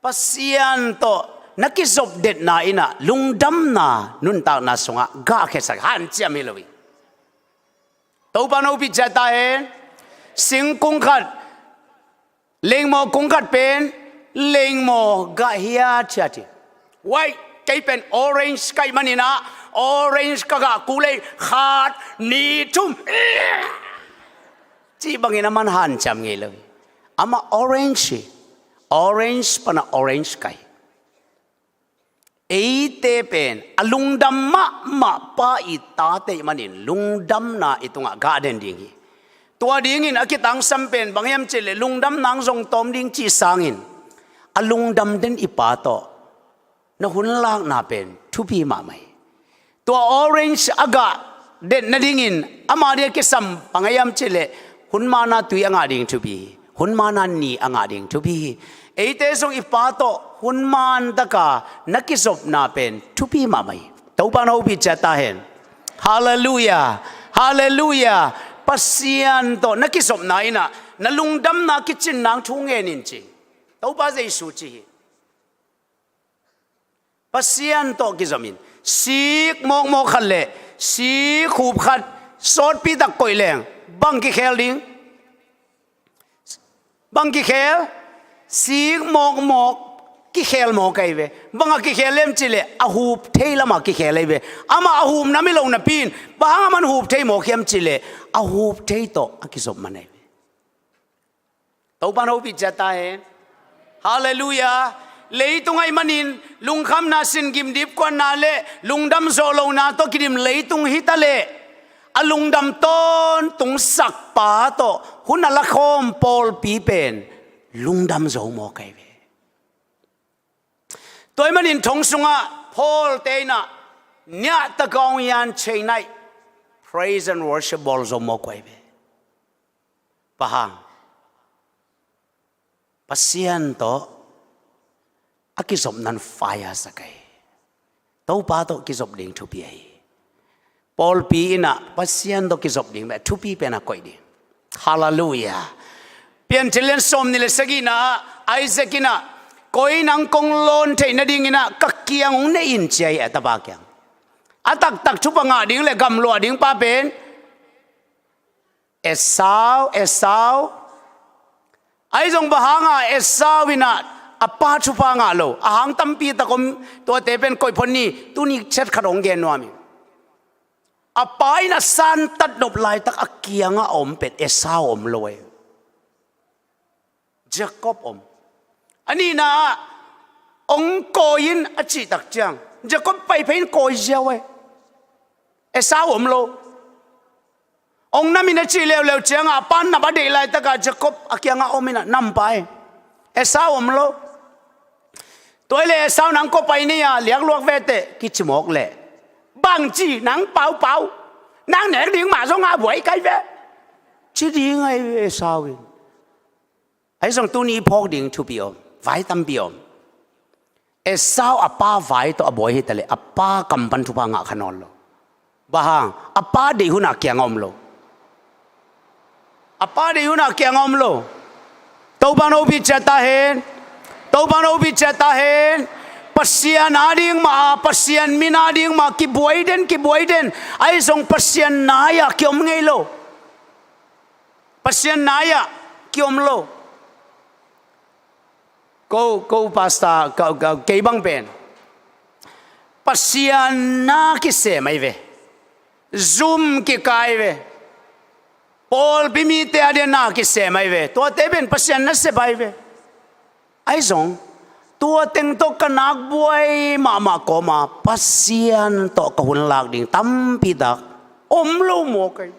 Pasian tawh na kizopdetna inah lungdamna nuntakna sungah gahkhiasak hanciam hi lo hi. Topa nong pi ciat ta hen. Singkung khat, leingmaw kung khat pen leingmaw gah hiathiat hi. Wai, kei pen orange ka hih maninah orange ka gah kul ei, khat, nih, thum cih bangin aman hanciam ngei lo hi. Amah orange hi. Orange pana orange ka hi. Eite pen a lungdam mahmah pa i tate i hih manin lungdamna i tungah gah den ding hi. Tua dingin a kitangsam pen bang hiam cihleh lungdamna hong zong tawm ding cih sangin a lungdam den i pa tawh na hun lakna pen thupi mahmah hi. Tua orange a gah det nadingin ama ding a kisam bang hiam cihleh hun mana tui a ngah ding thupi hi. Hun mana ni a ngah ding thupi hi. Eite zong i pa tawh hun mantaka na kizopna pen thupi mahmah hi. Topa nong pi ciat ta hen. Halleluiah. Halleluiah. Pasian tawh na kizopna inah na lungdamna kicin nang thu ngen in ci. Topa Jesu ci hi. Pasian tawh kizom in. Sik mawkmawk khat le sik hup khat sawtpi tak koih leng bang kikhel ding? Bang kikhel? Sik mawkmawk kikhel mawk ahi ve. Bang a kikhel hiam cihleh a hup thei lamah kikhel ahi ve. Amah a hup nam hi lo napi in bang hang aman hup thei mawk hiam cihleh a hup thei tawh a kizop man ahi ve. Topa nong pi ciat ta hen. Halleluiah. Leitung ahih manin lungkhamna, singim, dipkuatna le lungdam zawh lohna tawh kidim leitung hi taleh a lungdam tawntung sakpa tawh hun a lakhawm pawlpi pen lungdam zo mawk ahi ve. Tua ahih manin thong sungah Paul te inah niah taka hong hian chain aih praise and worship bawl zo mawk uh ahi ve. Bang hang? Pasian tawh a kizopna in fire sak ahi. Topa tawh kizop ding thupi ahi. Pawlpi inah Pasian tawh kizop ding beh thupi pen a koih ding. Halleluiah. Piancil lian sawmnih le sagihna ah Isaac inah koi in hong kong lawn theih nadinginah ka kiang hong nei in ci ahi a tapa kiang. A taktak thupha ngah ding le gamluah ding pa pen Esau, Esau. Ahi zong bang hanga Esau inah a pa thupha ngah lo? A hang tampi tak om, tuate pen koih phot ni, tuni chet khat hong gen nuam hi. A pa in a santat nop laitak a kiangah a om pen Esau om lo ahi. Jacob om. A nihna ah hong kawi in a cih tak ciang Jacob pai phei in kawi ziau ahi. Esau om lo. Ong nam in a cih leuleu ciangah a pa nap a deih laitakah Jacob a kiangah om in a nampa e. Esau om lo. Tua hi leh Esau nang kua pai ni a liakluak vete kici mawk leh, bangci nang paupau, nang nek ding mah zongah buai kai ve, ci ding ahi ve Esau in. Ahi zong tuni i phawk ding thupi om, vai tampi om. Esau a pa vai tawh a buai hi taleh a pa kam pan thupha ngah kha nawn lo. Bang hang? A pa deih hunah kiangah om lo. A pa deih hunah kiangah om lo. Topa'n hopih ciat ta hen. Topa'n hopih ciat ta hen. Pasian ading mah, Pasian min ading mah kibuai den, kibuai den. Ahi zong Pasian nai-ah kiom ngei lo. Pasian nai-ah kiom lo. Ko, ko pastor, ka, ka, kei bang pen Pasian na kisem ahi ve. Zum kikai ve. Pawlpi mite a dia na kisem ahi ve. Tuate pen Pasian nasep ahi ve. Ahi zong tua teng tawh ka nakbuai mahmah kawma Pasian tawh ka hun lak ding tampi tak om lo mawk ahi.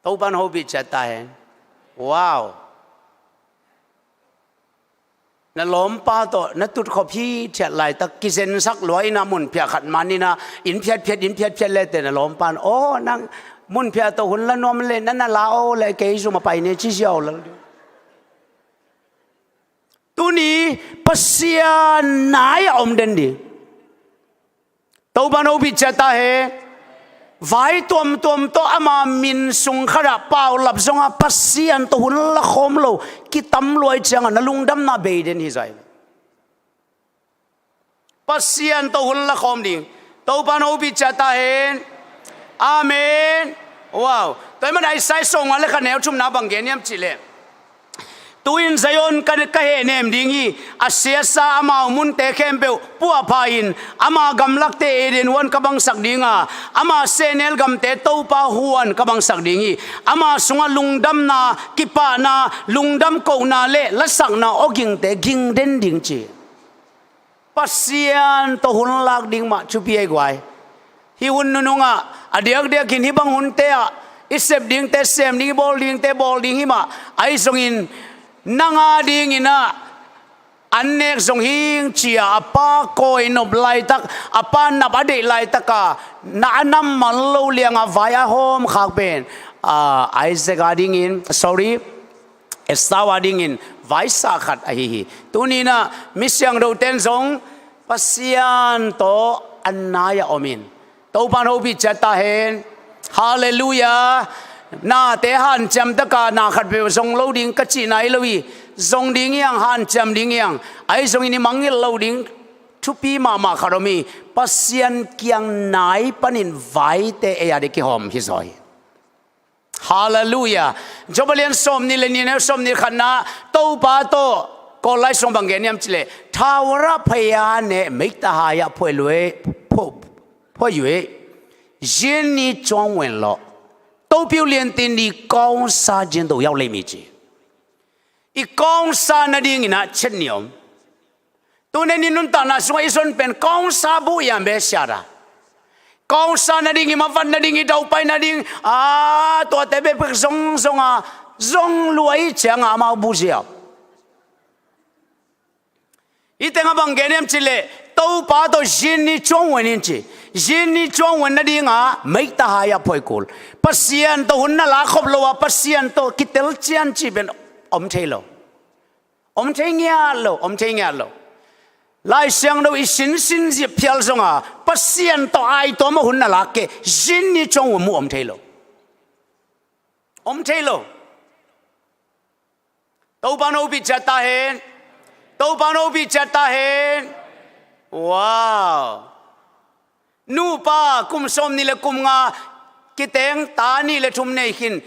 Topa'n hopih ciat ta hen. Wow. Na lawmpa tawh na tutkhop hithiat laitak kizensak lua in a, munphiah khat man in a, inn phiatphiat, inn phiatphiat lete na lawmpa in, "Aw, nang munphiah tawh hun la nuam le, na na la aw le, kei zum a pai ne," ci ziau lel ding. Tuni Pasian nai-ah om den ding. Topa'n hopih ciat ta hen. Vai tuamtuam tawh ama min sung khatah paulap zongah Pasian tawh hun la khawm lo kitam lua ahih ciangah na lungdamna bei den hi zaw hi. Pasian tawh hun la khawm ding. Topa'n hopih ciat ta hen. Amen. Wow. Tua ahih manin Isaiah sawmnga le khat neu thumna bang gen hiam cih leh, "Tu-in Zion ka, ka hehnem ding hi. A siatsa amau munte khempeuh puahpha in, ama gamlakte Eden huan ka bangsak ding a, ama sehnel gamte Topa huan ka bangsak ding hi. Ama sungah lungdamna, kipahna, lungdam kohna le lasakna awgingte ging den ding," ci. Pasian tawh hun lak ding mah thupi ahi guai. Hih hun nunungah a diakdiakin hih bang hunte ah i sep dingte sem ding, i bawl dingte bawl ding hi mah. Ahi zongin nang adingin ah an nek zong hing ci-a a pa kawi nop laitak, a pa nap a deih laitaka na a nam man lo lianga vai a hawm khak pen, ah, Isaac adingin, sorry, Esau adingin vaisa khat ahi hi. Tuni-in ah mi siangthote'n zong Pasian tawh an nai-ah om in. Topa'n hopih ciat ta hen. Halleluiah. Nate hanciam taka na khat peuh zong lo ding ka cihna hi lo hi. Zong ding hi hang, hanciam ding hi hang. Ahi zongin i mangngilh loh ding thupi mahmah khat om hi. Pasian kiang nai panin vaite ei a ding kihawm hi zaw hi. Halleluiah. Job a lian sawmnih le nih, neu sawmnih le khatna, Topa tawh Kawl lai sung bang gen hiam cih leh, ထာဝရဘုရားနှင့် မိဿဟာယဖွဲ့လွဲ၊ ဖွဲ့၊ ဖွဲ့၍ ယင်းနည်းကျွမ်းဝင်လော့။ သို့ပြုလျှင် သင်သည် ကောင်းစားခြင်းသို့ ရောက်လိမ့်မည် ci. I kawngsa nadingin ah chet ni om. Tuni-in i nuntakna sungah i zon pen kawngsa buh hiam be siat a, kawngsa nading, i mavat nading, i daupai nading, a, tuate bekbek zong zong a, zong lua i cianga amau buh ziau. I tengah bang gen hiam cih leh, Topa tawh ယင်းနည်းကျွမ်းဝင် in ci. ယင်းနည်းကျွမ်းဝင် nadingah မိဿဟာယဖွဲ့ kul. Pasian tawh hun na la khop lo a, Pasian tawh kitel cian cih pen om thei lo. Om thei ngiat lo, om thei ngiat lo. Lai Siangtho i sinsin zia phial zonga Pasian tawh aituam a hun na lak kei, ယင်းနည်းကျွမ်းဝင်မှု om thei lo. Om thei lo. Topa'n hopih ciat ta hen. Topa'n hopih ciat ta hen. Wow. Nupa kum sawmnih le kum nga kiteng ta nih le thum nei khin,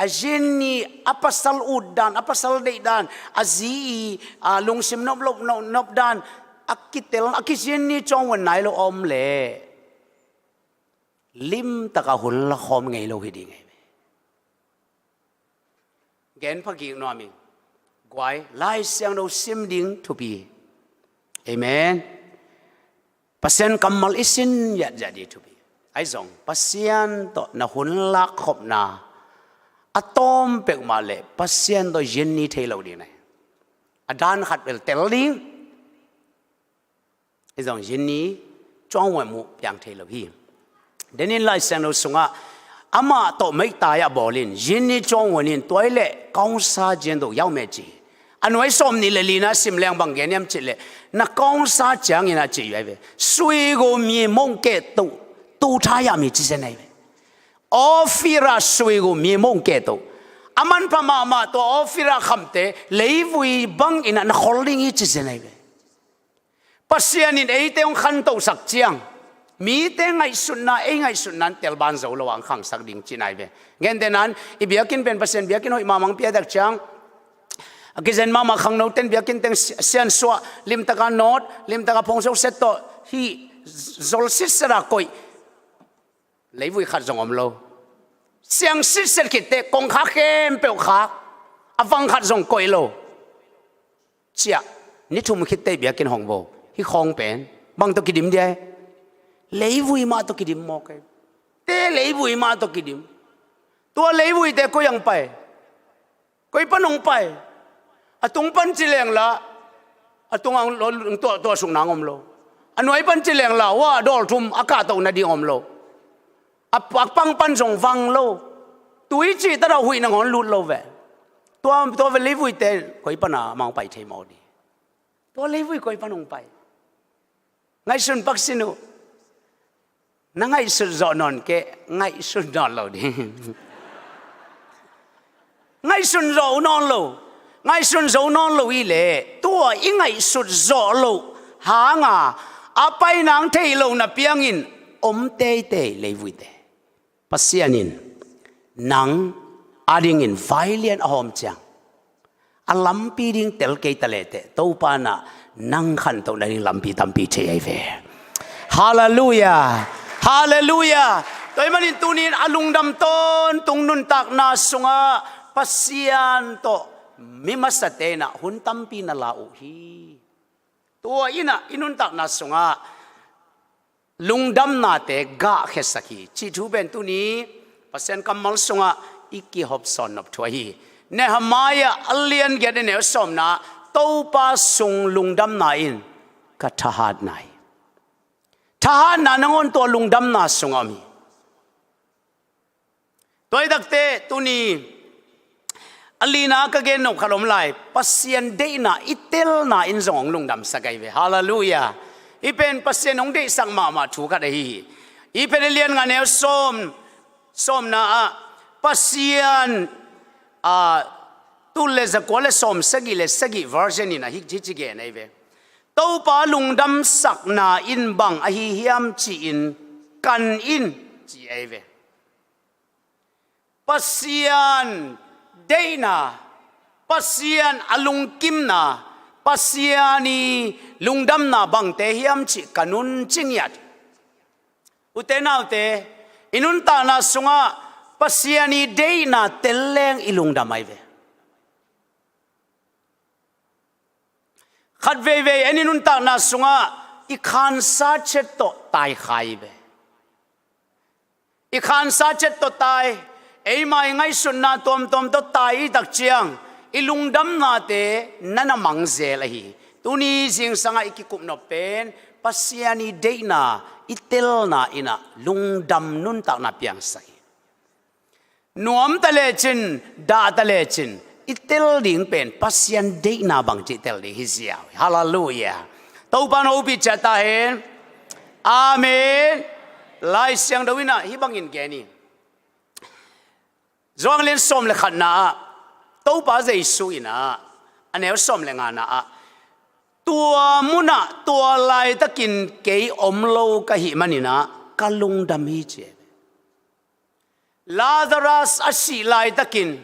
a zinni a pasal ut dan, a pasal deih dan, a zi i, a, lungsim nop lo, nop, nop dan, a kitel, a kizinni cuang wan nai lo a om leh limtaka hun la khawm ngei lo hi ding hi. Gen phakik nuam ing. Guai, Lai Siangtho sim ding thupi. Amen. Pasian kammal i sin ziahziah ding thupi. Ahi zong Pasian tawh na hun lakkhopna a tawm peuhmah leh Pasian tawh zinni thei lo ding na hi. A dan khat bel tel ding. Ahi zong zinni cuanghuai muh piang thei lo hi. Denin Lai Siangtho sungah amah tawh meihtai a bawl in zinni cuanghuai in tuai leh kawngsa zian do yau me ci. A nuai sawm nih le lina sim leng bang gen hiam cih leh na kawngsa ciangin a ci uh ahi ve. Sui gu mi mong keh tuh tu tha yah mi ci zen ahi ve. Ofira sui gu mi mong keh tuh a manpha mahmah tua Ofira khamte leivui bangin a na khol ding hi ci zen ahi ve. Pasian in eite hong khantohsak ciang mite ngaihsutna ei ngaihsutna in telban zo lo a hong khangsak ding cihna hi ve. Gentehna in i biakinn pen Pasian biakinn hoih mahmah hong piatak ciang a kizen mahmah khangnote in biakinn teng si- siansuah limtaka nawt limtaka phongso set tawh hih zol sitset a koih leivui khat zong om lo. Siang sitset khitteh kongkhak khempeuh khak a vang khat zong koih lo. Ciah ni thum khitteh biakinn hong vo. Hih khawng pen bang tawh kidim dia hi. Leivui mah tawh kidim mawk hi. Te leivui mah tawh kidim. Tua leivuite koi ang pai. Koi pan hong pai. A tung pan ci leng la a tung ang lo- tuah tuah suk nang om lo. A nuai pan ci leng la wa dawl thum a kahtoh nading om lo. A pakpang pan zong vang lo. Tui cih tadau huih nangawn lut lo ve. Tua tua ve leivuite koi pana mang pai thei maw di. Tua leivui koi pan hong pai. Ngaihsun pak sin uh. Na ngaihsut zawh nawn keh ngaihsun nawn lo ding. Ngaihsun zawh uh nawn lo. Ngaihsun zo nawn lo i leh tua i ngaihsut zawh loh hanga a painang thei lo na piangin om teitei leivuite. Pasian in nang adingin vailian a hawm ciang a lampi ding tel kei ta lehteh Topa in nang khantoh nading lampi tampi thei ahi ve. Halleluia. Halleluia. Tua ahih manin tunin a lungdam tawntung nuntakna sungah Pasian tawh mi masate in hun tampi na la uh hi. Tua in i nuntakna sungah lungdamnate gahkhiasak hi cih thu pen tuni Pasian kammal sungah i kihopsawn nop thu ahi hi. Nehemiah a lian giat a neu sawmna Topa sung lungdamna in ka thahatna hi. Thahatna nangawn tua lungdamna sungah om hi. Tua hi takte tuni a lina ka gen nop khat om lai Pasian deihna i telna in zong hong lungdamsak ahi ve. Halleluia. Hih pen Pasian hong deihsak mahmah thu khat ahi hi. Hih pen a lian nga neu sawm sawmna ah Pasian a tul le zakua le sawm sagih le sagih version in a hih ci ci gen ahi ve. Topa lungdamsakna in bang ahi hiam ci-in kan in ci ahi ve. Pasian deihna, Pasian a lungkimna, Pasian i lungdamna bangte hiam cih ka nun cingiat. Ute naute, i nuntakna sungah Pasian i deihna tel leng i lungdam ahi ve. Khat veivei en i nuntakna sungah i khansa chet tawh tai khai ve. I khansa chet tawh tai, eima i ngaihsutna tuamtuam tawh tai i tak ciang i lungdamnate na na mangzel ahi. Tuni zingsangah i kikup nop pen Pasian i deihna i telna in ah lungdam nuntakna piangsak hi. Nuam ta lecin, dah ta lecin i tel ding pen Pasian deihna bang cih tel ding hi ziau hi. Halleluia. Topa na upih ciat ta hen. Amen. Lai Siangtho in ah hih bangin gen hi. Johan lian sawm le khatna ah Topa Jesu in ah a neu sawm le ngana ah tua munah tua laitakin kei om lo ka hih manin ah ka lungdam hi ci. Lazarus a sih laitakin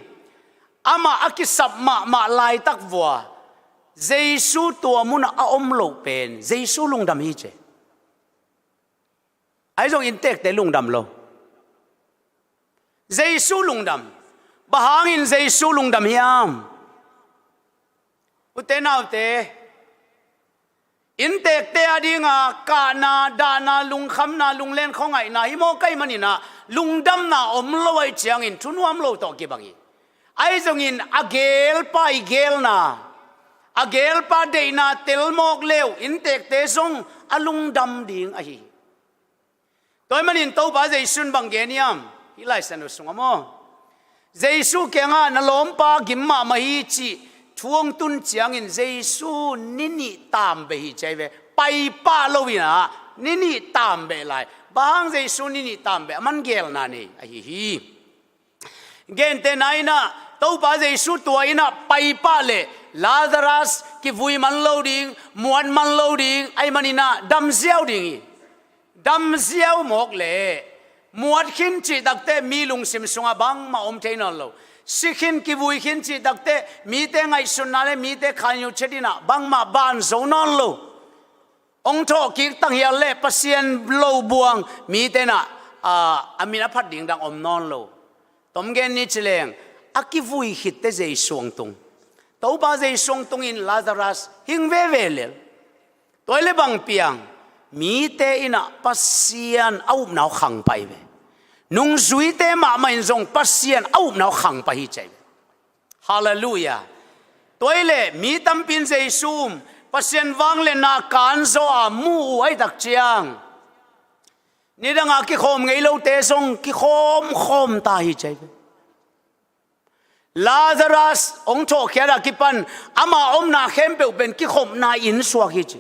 amah a kisap mahmah laitak vua Jesu tua munah a om loh pen Jesu lungdam hi ci. Ahi zong inntekte lungdam lo. Jesu lungdam. Bang hangin Jesu lungdam hiam? Ute naute, Inntekte a dinga kahna, dahna, lungkhamna, lunglen khuangaihna hi mawk ahih manin ah lungdamna om lo ahih ciangin thunuam lo tawh kibang hi. Ahi zongin a gelpa i gelna, a gelpa deihna tel mawk le uh inntekte zong a lungdam ding ahi hi. Tua ahih manin Topa Jesu in bang gen hiam? Hih Lai Siangtho sungah maw, Jesu kiangah na lawmpa gim mahmah hi cih thu hong tun ciangin Jesu ni nih taambeh hi ci ahi ve. Paipah lo in ah ni nih taambeh lai. Bang hang Jesu ni nih taambeh? Aman gelna nei ahi hi. Gentehna in ah Topa Jesu tua in ah paipah leh Lazarus kivui man lo ding, muat man lo ding, ahih manin ah dam ziau ding hi. Dam ziau mawk leh muat khin cih takteh mi lungsim sungah bangmah om thei nawn lo. Si khin, kivui khin cih takteh mite ngaihsutna le mite khainiu chet in ah bangmah ban zo nawn lo. Hong thawhkik tanghial le Pasian lo buang mite in ah, a, a min a phat ding dang om nawn lo. Tom gen ni ci leng, a kivui khitte Jesu hong tung. Topa Jesu hong tungin Lazarus hing veve lel. Tua hi leh bang piang? Mite in ah Pasian a upna uh khang pah hi ve. Nungzuite mahmah in zong Pasian a upna uh khang pah hi ci ahi ve. Halleluiah. Tua hi leh mi tampi in Jesu um, Pasian vangliatna kan zaw a mu uh ahih tak ciang, nidang a kikhawm ngei lote zong kikhawmkhawm ta hi ci ahi ve. Lazarus hong thawhkhiat a kipan ama omna khempeuh pen kikhopna inn suak hi ci.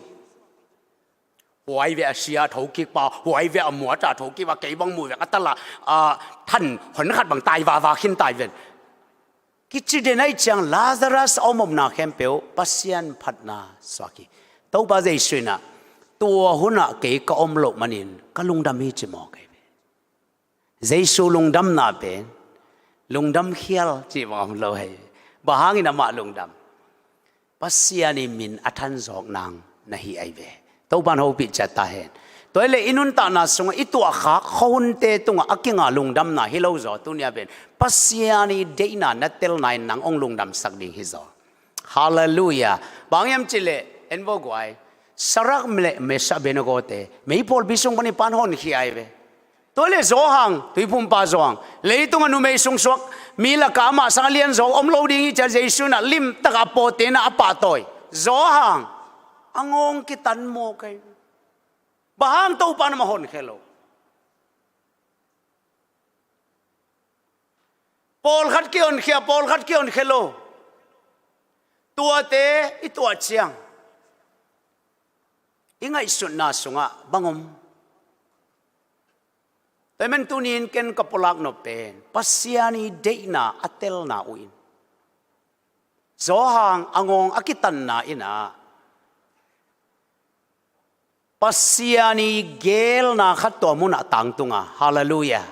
Huai ve a sia thokik pa, huai ve a muat a thokik pa, kei bang muh vek a tal a, a, than hon khat bang tai vava khin tai ven. Kici den ahih ciang Lazarus a om omna khempeuh Pasian phatna suak hi. Topa Jesu in ah tua hun ah kei ka om loh manin ka lungdam hi ci mawk ahi ve. Jesu lungdamna pen lungdam khial cih bang om lo hi. Bang hangin amah lungdam? Pasian i min a thanzawk nang na hi ahi ve. Topa in hopih ciat ta hen. Tua hi leh i nuntakna sungah i tuahkhak khuahunte tungah a kinga lungdamna hi lo zaw, tuni a pen Pasian i deihna na telna in nang hong lungdamsak ding hi zaw. Halleluiah. Bang hiam cih leh en vo guai, Sadrak le Mesak, Abednego te meiphualpi sung panin pan honkhia ahi ve. Tua hi leh Johan, tuiphumpa Johan, leitungah numei sungsuak mi lakah amah sang a lianzaw om lo ding hi ci a Jesu in ah limtak a pawtna a pahtawi. Johan, a ngawng kitan mawk ahi. Bang hang Topa in amah honkhia lo? Pawlkhat kihonkhia, pawlkhat kihonkhia lo. Tuate i tuah ciang i ngaihsutna sungah bang om? Tua ahih manin tuni in ken ka pulak nop pen Pasian i deihna a telna uh in, Johan a ngawng a kitanna in ah Pasian i gelna khat tua mun ah tangtung a. Halleluiah.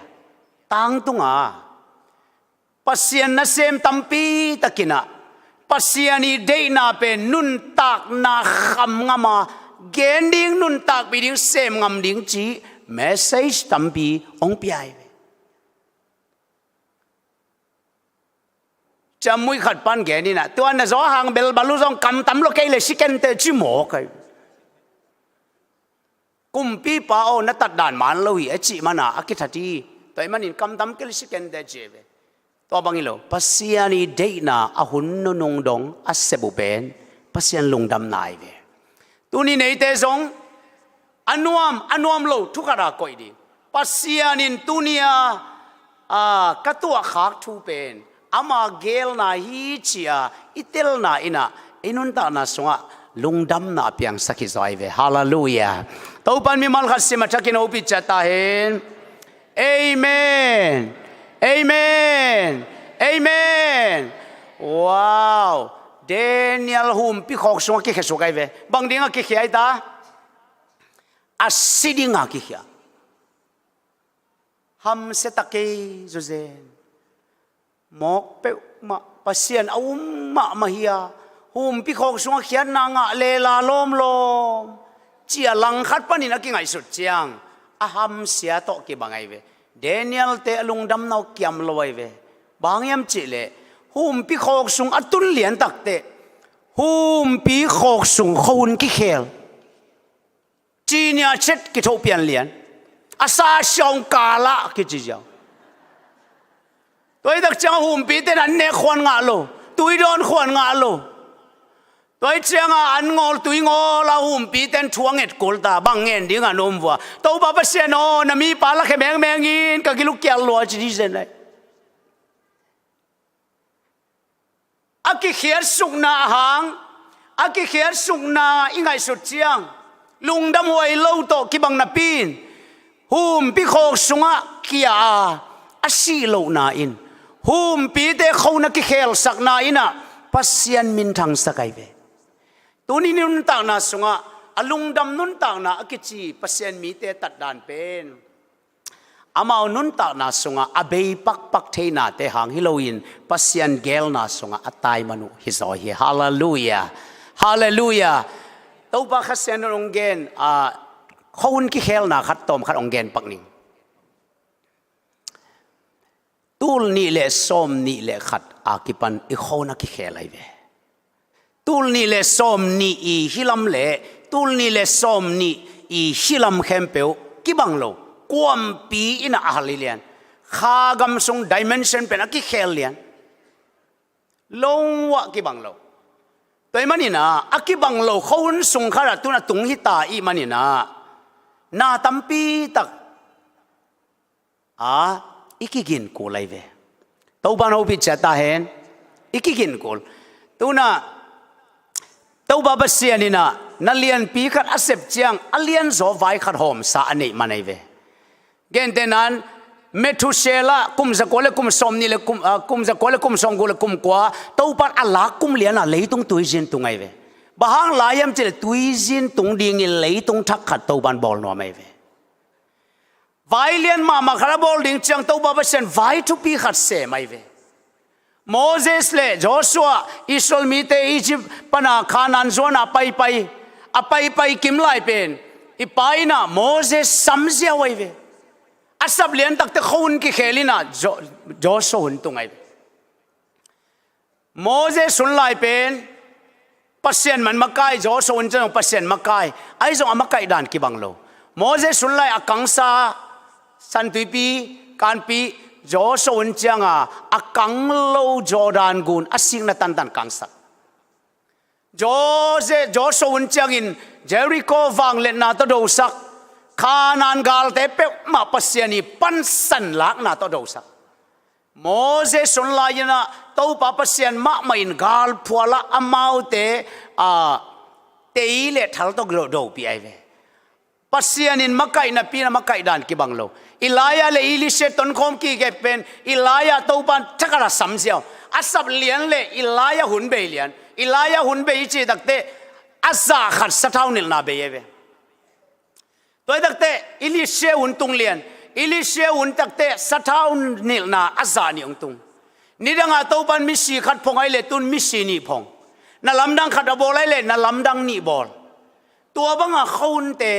Tangtung a. Pasian nasem tampi tak in ah Pasian i deihna pen nuntakna kham ngam a, gen ding, nuntakpih ding, sem ngam ding cih message tampi hong pia hi ve. Ciamnuih khat pan gen in ah, tua na Johan bel bang uh zong kam tam lo, kei leh si kei inteh ci mawk ahi. Kumpipa aw, na tatdan man lo hi a cih man a a kithat hi. Tua ahih manin kam tam kei leh si kei inteh ci ahi ve. Tua bang hi lo, Pasian i deihna a hun nunung dong a sep uh pen Pasian lungdamna ahi ve. Tuni neite zong a nuam, a nuam lo thu khat a koih ding. Pasian in tuni a, a, ka tuahkhak thu pen ama gelna hi ci a i telna in ah i nuntakna sungah lungdamna a piangsak hi zaw ahi ve. Halleluiah. Topa in mimal khat sim a thakin hopih ciat ta hen. Amen. Amen. Amen. Wow. Daniel humpi khawk sungah kikhia suk ahi ve. Bang dingah kikhia ahi ta? A si dingah kikhia. Hamsia ta kei zawzen. Mawk peuhmah, Pasian a um mahmah hi a, humpi khawk sungah khiatna ngah lela lawmlawm, ci a langkhat panin a kingaihsut ciang a hamsia tawh kibang ahi ve. Daniel-te a lungdamna uh kiam lo ahi ve. Bang hang hiam cih leh humpi khawk sung a tun lian takteh humpi khawk sung khuahun kikhel. Cinia chet kithoh pian lian. A sa siawng kala kici ziau. Tua hi tak ciang a humpite in an nek khuan ngah lo, tui dawn khuan ngah lo. Tua hi ciang a an ngawl, tui ngawl a humpite in thu a nget kul ta, bang ngen ding a nuam vua. Topa Pasian aw, na mipa la khe mengmeng in, ka kilukial lua ci di zen ai. A kikhiatsukna a hang, a kikhiatsukna i ngaihsut ciang, lungdam huai lo tawh kibang napi in, humpi khawk sungah kia a, a sih lohna in, humpite khon a kikheelsakna in ah Pasian minthangsak ai ve. Tuni nuntakna sungah a lungdam nuntakna a kici Pasian mite tatdan pen, amau nuntakna sungah a bei pakpak theinate hang hi loin Pasian geelna sungah a tai man uh hi zaw hi. Halleluiah. Halleluiah. Topa Kha Siangtho in hong gen, a, khuahun kikhelna khat tawm khat hong gen pak ning. Tul nih le sawm nih le khat a kipan i khuahun a kikhel ai ve. Tul nih le sawm nih i hi lam le tul nih le sawm nih i hi lam khempeuh kibang lo. Kuampi in a hal hi lian. Kha gam sung dimension pen a kikhel lian. Lo ah kibang lo. Tua ahih manin ah, a kibang lo khuahun sung khat ah tun a tung hi ta ahih manin ah, na tampi tak a, i kigin kul ai ve. Topa in hopih ciat ta hen. I kigin kul. Tun ah Topa Pasian in ah na lianpi khat a sep ciang a lianzaw vai khat hawmsa a neih man ai ve. Gentehna in Methuselah kum zakua le kum sawm nih le kum, ah, kum zakua le kum sawm guk le kum kua, Topa in a lak kum lian ah leitung tuizin tung ai ve. Bang hang lai hiam cih leh tuizin tung dingin leitung thak khat Topa in bawl nuam ai ve. Vai lian mahmah khat a bawl ding ciang Topa Pasian vai thupi khat sem ai ve. Moses le Joshua, Israel mite Egypt pan a Canaan zuan a paipai, a paipai kim lai pen i Pa in ah Moses sam ziau ai ve. A sap lian tak teh khuahun kikhel in ah Jo-, Joshua hun tung ai ve. Moses hun lai pen Pasian man makai, Joshua hun ciang Pasian makai. Ahi zong a makaih dan kibang lo. Moses hun lai a kangsa San Tuipi, Kanpi, Joshua hun ciang a, a kang lo Jordan gun a sikna tantan kangsak. Jose-, Joshua hun ciangin Jericho vangliatna tawh dosak, Canaan galte peuhmah Pasian i pansan lakna tawh dosak. Moses hun lai-in ah Topa Pasian mahmah in galphual ah amaute, a, tei le thal tawh do, dopih ai ve. Pasian in makaih napi in a makaih dan kibang lo. Elijah le Elisha tonkhawm kikep pen Elijah Topa in thakhat a sam ziau. A sap lian le Elijah hun bei lian. Elijah hun bei i cih tak teh a zah khat sathau nilhna bei ai ve. Tua hi tak teh Elisha hun tung lian. Elisha hun tak teh sathau nilhna a zah nih hong tung. Nidang a Topa in misi khat phong ai leh tun misi nih phong. Na lamdang khat a bawl ai leh na lamdang nih bawl. Tua bang a khuahunte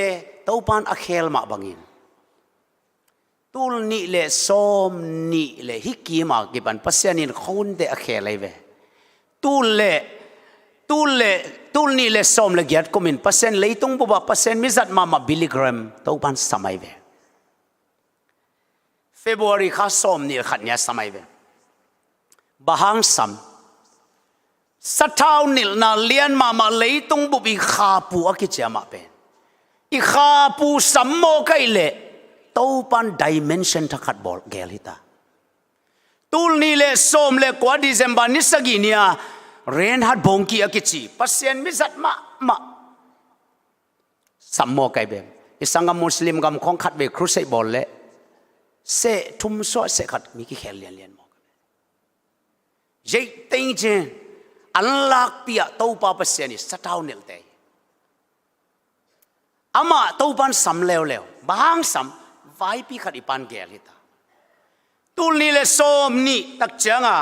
Topa in a khel mah bangin tul nih le sawm nih le hih kim a kipan Pasian in khuahunte a khel ai ve. Tul le, tul le, tul nih le sawm le giat kum in Pasian leitung bup ah Pasian mizat mahmah Billy Graham Topa in sam ai ve. February kha sawm nih le khat ni a sam ai ve. Bang hang sam? Sathau nilhna lian mahmah leitung bup i khapu a kici a mah pen, i khapu sam mawk ai leh Topa in dimension thakhat bawl gel hi ta. Tul nih le sawm le kua December ni sagih ni a Reinhard Bonnke a kici Pasian mizat mahmah sam mawk ai ve. I sanggam Muslim gam khawng khatvei crusade bawl leh seh thum suah seh khat mi kikhel lianlian mawk ai ve. Zeiteng cin an lakpi ah Topa Pasian i sathau nilhte hi. Amah Topa in sam leuleu. Bang hang sam? Vaipi khat i pan gel hi ta. Tul nih le sawm nih tak ciang a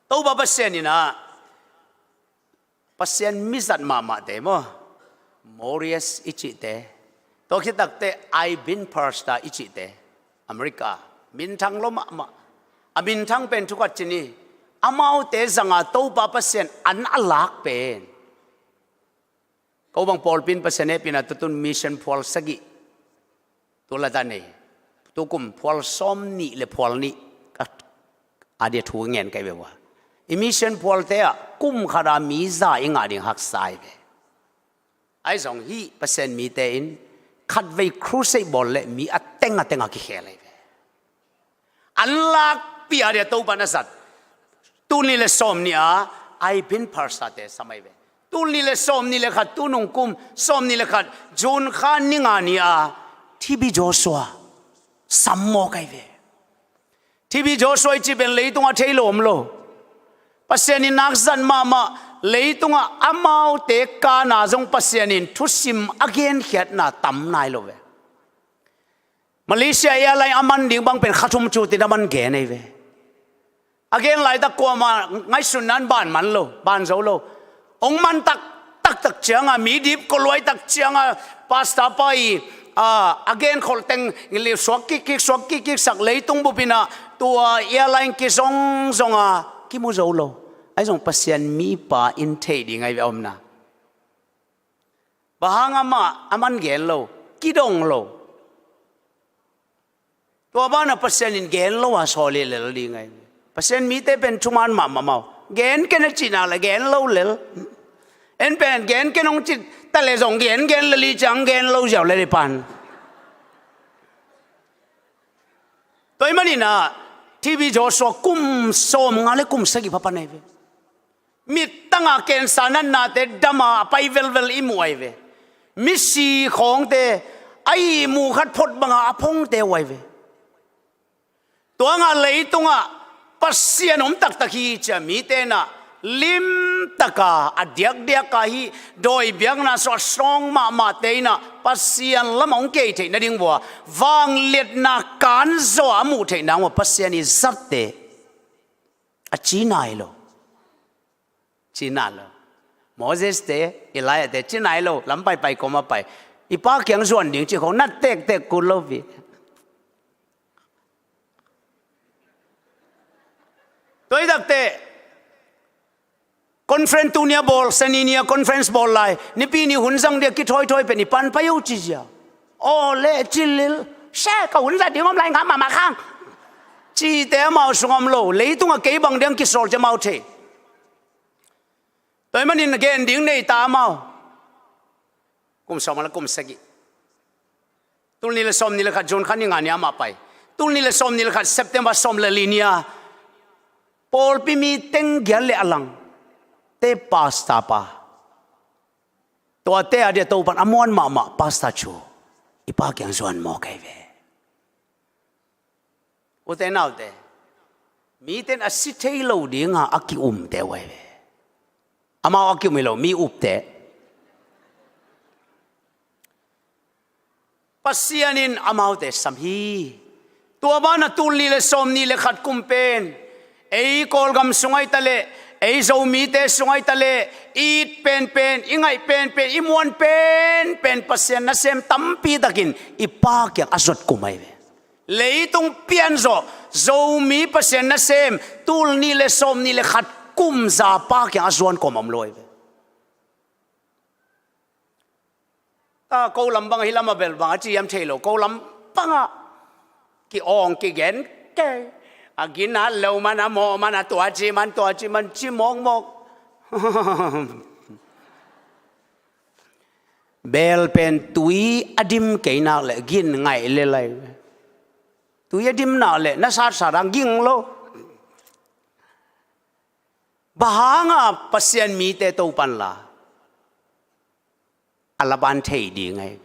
Topa Pasian in ah Pasian mizat mahmahte maw, Morris i cihte, tua khit tak teh Eyvind Pursta i cihte, America minthang lo mahmah. A minthang pen thu khat ci ni. Amaute zang a Topa Pasian an a lak pen Ko bang pawlpi in Pasian hehpihna tutun mission phual sagih tu lata nei. Tukum phual sawm nih le phual nih ka adia thu ngen kai ve ua. I mission phualte ah kum khat a mi za i ngah ding haksa hi ve. Ahi zong hih Pasian mite in khatvei crusade bawl le mi a teng a teng a kikhel ahi ve. An lakpih a dia Topa na zat. Tul nih le sawm nih a aipin pharsate sam ahi ve. Tul nih le sawm nih le khat, tunung kum sawm nih le khat June kha ni nga ni a T B Joshua sam mawk ahi ve. T B Joshua i cih pen leitungah thei lo om lo. Pasian in nak zat mahmah, leitungah amaute kana zong Pasian in thusim a genkhiatna tam nai lo ve. Malaysia Airline a man ding bang pen kha thum cutin a man gen ahi ve. A gen laitak kuamah ngaihsun nan ban man lo, ban zo lo. Hong man tak taktak cianga, mi dip koluai tak cianga, pastor pa i, a, a gen kholh teng suak kikkik, suak kikkik sak leitung bupin ah tua airline kizongzong a kimu zo lo. Ahi zong Pasian mipa in thei ding ahi ve a omna. Bang hang amah a man gen lo, kidong lo. Tua banah Pasian in gen lo a sawl lel ding ahi. Pasian mite pen thuman mahmah mau. Gen ken a cihna le gen lo lel. En pen gen ken hong cih ta le zong gen gen lel i ciang gen lo ziau lel i pan. Tua ahih manin ah T B Joshua kum sawm nga le kum sagih phapan ahi ve. Mittanga kensa natnate dama a pai velvel i muh ahi ve. Misi khawngte a ihmu khat phot banga a phongte uh ahi ve. Tuanga leitungah Pasian om taktak hi cia mite na limtaka a diakdiaka hi dawi biakna suah sawng mahmahte inah Pasian lamah hong kei theih nading vua vangliatna kanzaw a muh theih nang vua Pasian i zatte a ci nai lo. Ci nai lo. Moses te, Elijah te ci nai lo, lam paipai kawm a pai. I pa kiang zuan ding ci khong na tektek kul lo pi. Tua i takte conference tunia bawl, saninia conference bawl lai, nipi ni hun zang dia kithawithawi pen i pan pai uh ci zia. Aw le cilil, se ka hun zat ding om lai ngam mahmah khang. Cite amau sung om lo, leitungah kei bang diang kisawl cia mau thei. Tua ahih manin gen ding nei ta amau. Kum sawm a la kum sagih. Tul nih le sawm nih le khat June kha ni nga ni amah pai. Tul nih le sawm nih le khat September sawm le li ni a pawlpi mi teng giat le a lang te pastor pa. Tuate a dia Topan a muan mahmah pastor cu i pa kiang zuan mawk ahi ve. Ute naute, mite in a si thei lo dinga a ki-umte uh ahi ve. Amau a ki-um hi lo, mi upte. Pasian in amaute sam hi. Tua banah tul nih le sawm nih le khat kum pen ei Kawlgam sung ahi ta leh, ei Zomite sung ahi ta leh, i it penpen, i ngaih penpen, i muan penpen Pasian nasem tampi takin i pa kiang a zuat kum ahi ve. Leitung pianzawh Zomi Pasian nasem tul nih le sawm nih le khat kum za pa kiang a zuan kawm om lo ahi ve. Ta ko lam bang hi lam a bel bang a ci hiam thei lo, ko lam bangah ki-awng kigen kei. A gina lo man a mawh man a tua ci man tua ci man ci mawkmawk. Bel pen tui a dim kei nak le gin ngaih le lai. Tui a dim nak le na satsat a ging lo. Bang hanga Pasian mite Topan la a laban thei ding ahi.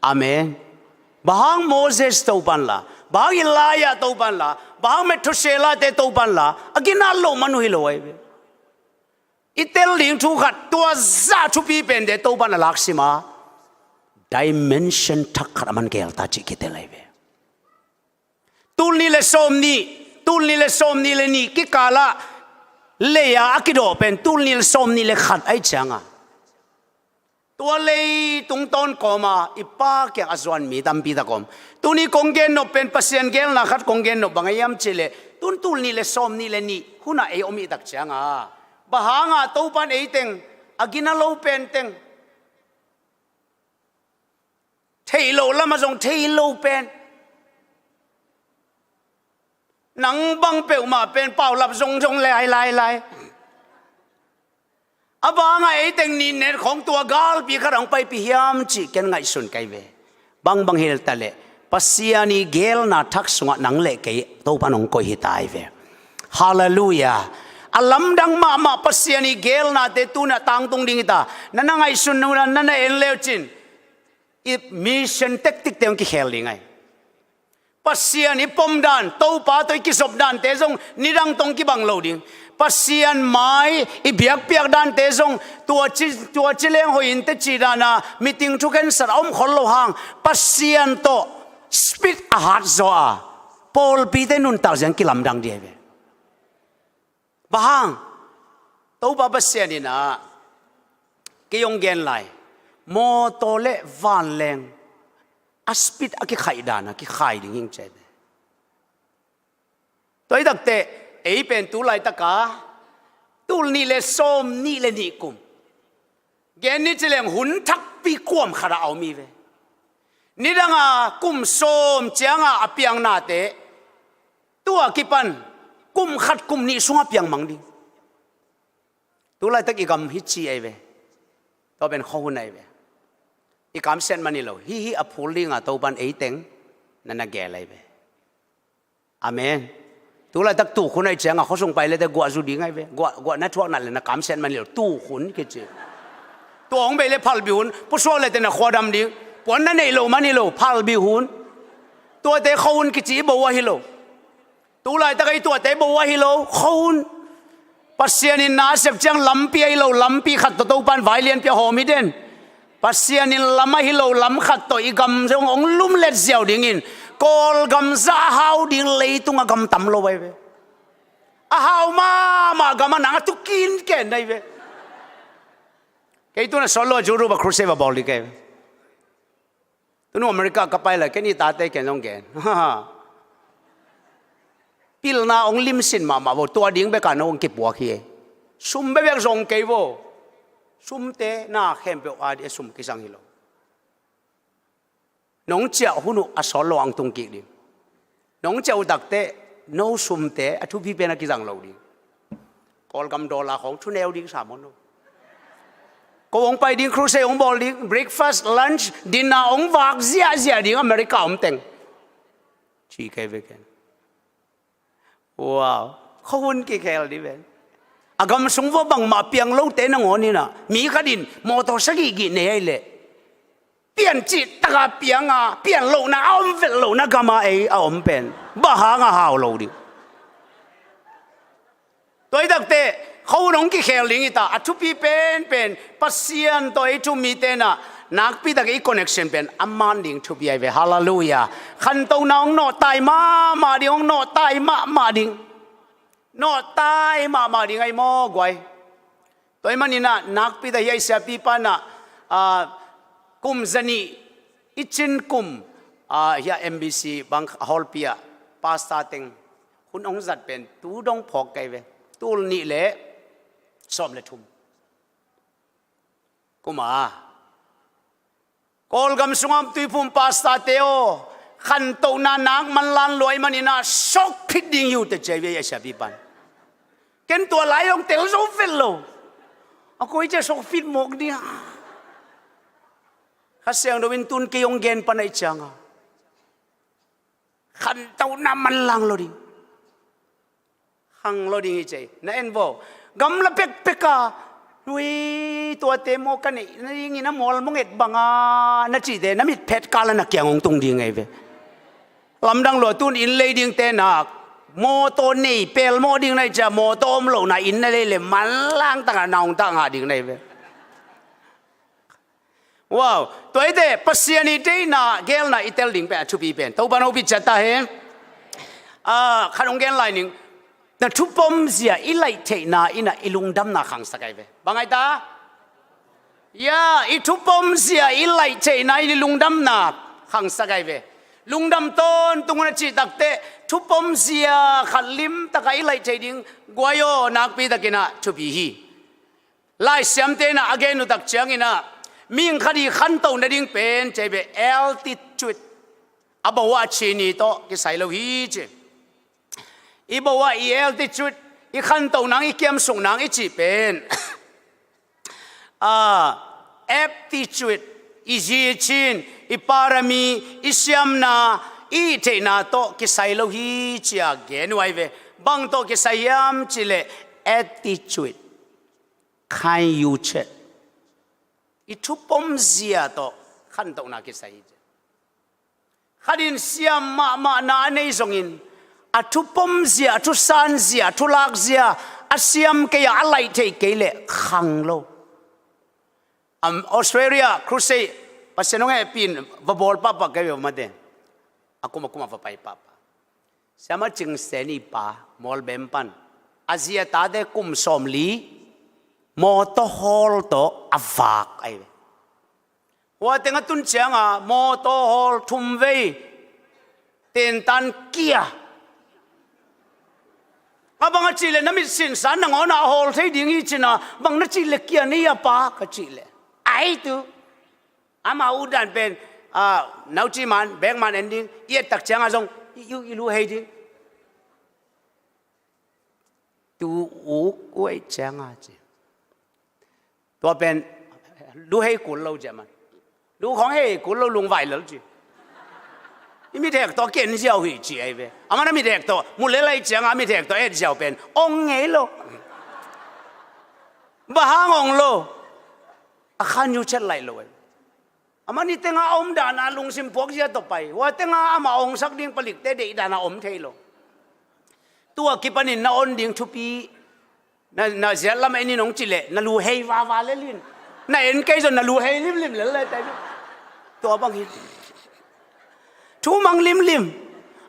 Amen. Bang hang Moses Topan la, bang hang Elijah Topan la, bang hang Methuselah te Topan la a ginat lo man uh hi lo ahi ve. I tel ding thu khat tua zah thupi pente Topan a laksima dimension thak khat a man gel ta cih kitel ahi ve. Tul nih le sawm nih, tul nih le sawm nih le nih kikalah lei-a a kidawh pen tul nih le sawm nih le khat ahi cianga tua leitung tawn kawma i pa kiang a zuan mi tampi tak om. Tuni kong gen nop pen Pasian gelna khat kong gen nop bang a hiam cihleh tun tul nih le sawm nih le nih hunah ei om i tak cianga bang hanga Topan ei teng A gina lo pen teng, theih loh lamah zong thei lo pen, nang bang peuhmah pen paulap zongzong lai lai lai. A bangah ei teng nitnet khawng tua galpi khat hong paipih hiam cih ken ngaihsun ka hi ve. Bangbang hi ta leh Pasian ii geelna thak sungah nang le kei Topa'n hong koih hi ta hi ve. Halleluiah. A lamdang mahmah Pasian ii geelnate tuni-ah tangtung ding hi ta. Na na ngaihsun uh a, na na en le uh cin, i mission tactic-te hong kikhel ding ahi. Pasian i pom dan, Topa tawh i kizop dante zong nidang tawh hong kibang lo ding. Pasian mai i biakpiak dante zong tua ci, tua ci leng hoih inteh cih dan a meeting thukhensat a om khol lo hang, Pasian tawh speed a hat zaw a, pawlpite nuntak zia hong kilamdang ding ahi ve. Bang hang? Topa Pasian in ah kei hong gen lai, mawtaw le vanleng a speed a kikhaih dan a kikhai ding hi ing ci hi ve. Tua hi takteh ei pen tu laitak a tul nih le sawm nih le nih kum, gen ni ci leng hun thakpi kuam khat ah a om hi ve. Nidang a kum sawm ciang a a piang nate, tua kipan kum khat kum nih sungah piang mang ding. Tu laitak i gam hi ci ahi ve. Tua pen khuahun ahi ve. I kamsiat man hi lo. Hih hi a phul ding a Topa'n ei teng na na geel ahi ve. Amen. Tu laitak tukhun ahih ciang a khuasung pai le teh guah zu ding ahi ve. Guah, guah na thuak nat le na kamsiat man hi lo. Tukhun kici. Tua hong bei le phalbi hun, pusuak le teh na khua dam ding. Puan na neih loh man hi lo, phalbi hun. Tuate khuahun kici, i bo uh ahi lo. Tu laitak a i tuate bo uh ahi lo, khuahun. Pasian in na a sep ciang lampi ahi lo, lampi khat tawh Topa'n vai lianpi a hawm hi den. Pasian in lam ahi lo lam khat tawh i gam zong hong lumlet ziau dingin, Kawlgam zah a hau ding leitung a gam tam lo ahi ve. A hau mahmah gam ah nang a tu kinken ahi ve. Kei tu-in a sawt lo a Europe ah crusade va bawl ding ka hi ve. Tunu America ka pai lai, ken i tate ken zong gen. Pilna hong limsin mahmah vo, tua ding bek a no hong kipuak hi. Sum bekbek zong kei vo. Sumte na khempeuh a ding a sum kisang hi lo. Nong ciah hun uh a sawt lo hong tung kik ding. Nong ciah uh takteh no sumte a thupi pen a kizang lo ding. Kawlgam dollar khawng thuneu ding sa maw no? Ko hong pai ding, crusade hong bawl ding, breakfast, lunch, dinner hong vak ziahziah ding America om teng. Ci kei ve ken. Wow, khuahun kikhel ding ven. A gam sung vua bangmah piang lote nangawn in ah, mi khat in mawtaw sagih gih nei ahih leh, piancih taka piang a, pian lohna a om vet lohna gam a ei a om pen bang hang a hau lo ding? Tua hi takteh khuahun hong kikhel ding hi ta, a thupi penpen Pasian tawh ei thu mite in ah nakpi takin i connection pen a man ding thupi ahi ve. Halleluiah. Khantohna hong nawhtai mahmah ding, hong nawhtai mahmah ding. Nawhtai mahmah ding ahi maw guai. Tua ahih manin ah nakpi tak hiah i siapipa in ah, ah, kum zanih i cin kum, ah, hiah M B C bang a hawlpi ah pastor teng hun hong zat pen tu dong phawk ka hi ve. Tul nih le sawm le thum kum a Kawlgam sungah Tuiphum pastorte aw, khantohna nak manlan lua ahih manin ah sawk phit ding hi uh teh ci ahi ve a siapipa in. Ken tua lai hong tel zo vet lo. A koi ciah sawk phit mawk ding a. Kha Siangtho in tun kei hong gen pan ahih ciang a, khantohna manlang lo ding. Khang lo ding hi ci. Na en vo. Gamla pekpek a, nui, tuate maw ka neih nadingin a mual mong et bang a, na cihte na mitphet kal a na kiang hong tung ding ahi ve. Lamdang lua, tun inn lei dingte nak, mawtaw nei pelmawh ding na hih ciang, mawtaw om lohna inn na lei leh manlang tak a na hong tah ngah ding na hi ve. Wow, tua hi teh Pasian ii deihna geelna i tel ding pen a thupi pen. Topa'n hopih ciat ta hen. Ah, khat hong gen lai ning. Na thupom zia i laih theihna in ah i lungdamna khangsak ahi ve. Bang ahi ta? Ya, i thupom zia i laih theihna in i lungdamna khangsak ahi ve. Lungdam tawntung un a cih takteh thupom zia khat limtak a i laih theih ding guai aw, nakpi takin ah thupi hi. Laisiamte in ah a gen uh tak ciangin ah, mihing khat i khantoh nading pen ci a hi ve, altitude. A bawh ah a cih ni tawh kisai lo hi ci. I bawh ah i altitude, i khantoh nang, i kiamsuk nang i cih pen, a, aptitude, i zi i cin, i parami, i siamna, i theihna tawh kisai lo hi ci a gen uh a hi ve. Bang tawh kisai hiam cih leh attitude, kind you chat, i thupom zia tawh khantohna kisai hi ci. Khat in siam mahmahna a nei zongin, a thupom zia, a thusan zia, a thulak zia a siam kei a, a laih theih kei leh khang lo. Am, Australia crusade, Pasian hong hehpih in va bawl pahpah kei ve, va mate. A kum a kum a va pai pahpah. Siama Cing Sen i pa, Mawlbem pan, a zi a tate kum sawmli, mawtaw hawl tawh a vak a hi ve. Hua teng a tun cianga mawtaw hawl thum vei, tentan kia. A bang a cih leh na mit sinsa nangawn ah a hawl thei ding hi cin a, bang na cih leh kia ni a pa ka cih leh, ai tu. Ama u dan pen, a, nauci man, bek man en ding, i et tak cianga zong i, i, i lu hei ding. Tu uk uai cianga ci. Tua pen lu hei kul lo ci a man. Lu khawng hei kul lo, lungvai lel ci. I mithek tawh ken ziau hi ci a hi ve. A man a mithek tawh mu lel a hi cianga a mithek tawh et ziau pen ong ngei lo. Bang hang ong lo? A khan yu chet laih lo a hi. A man i tenga a om dana lungsim puak zia tawh pai. Hua tenga amah a ongsak ding palikte deih dana om thei lo. Tua kipanin na on ding thupi, na, na ziat lam en in hong cih leh na lu hei vava lel in. Na en kei zong na lu hei limlim lel le tai. Tua bang hi. Thu mang limlim.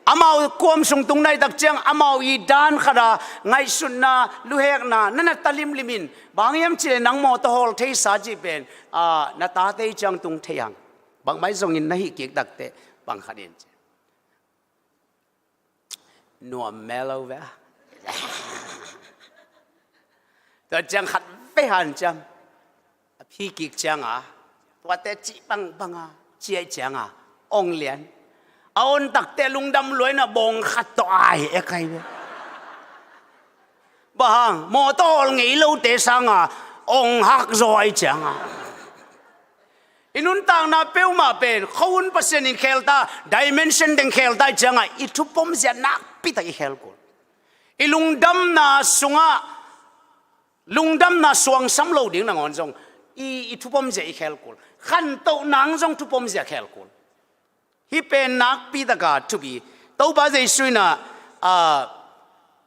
Amau kuam sung tung nai tak ciang amau i dan khat a ngaihsutna, luhekna na na ta limlim in. Bang hiam cih leh nang mawtaw hawl theisa cih pen, a, na tate i ciang tung thei hang. Bangmah zongin na hih kik tak teh bang khat in ci. Nuam mel lo ve. Tua ciang khat vei hanciam a phi kik cianga, tuate cih bangbanga ciai cianga ong lian. A on tak teh lungdam lua in a bawng khat tawh ai e kai ve. Bang hang? Mawtaw hawl ngei lote sanga ong hak zaw a hi cianga. I nuntakna peuhmah pen khuahun Pasian in khelta, dimension teng khelta a hi cianga i thupom zia nakpitak i khel kul. I lungdamna sungah lungdamna suangsam lo ding nangawn zong i, i thupom zia i khel kul. Khantoh nang zong thupom zia khel kul. Hih pen nakpitaka thupi. Topa Jesu in ah, a,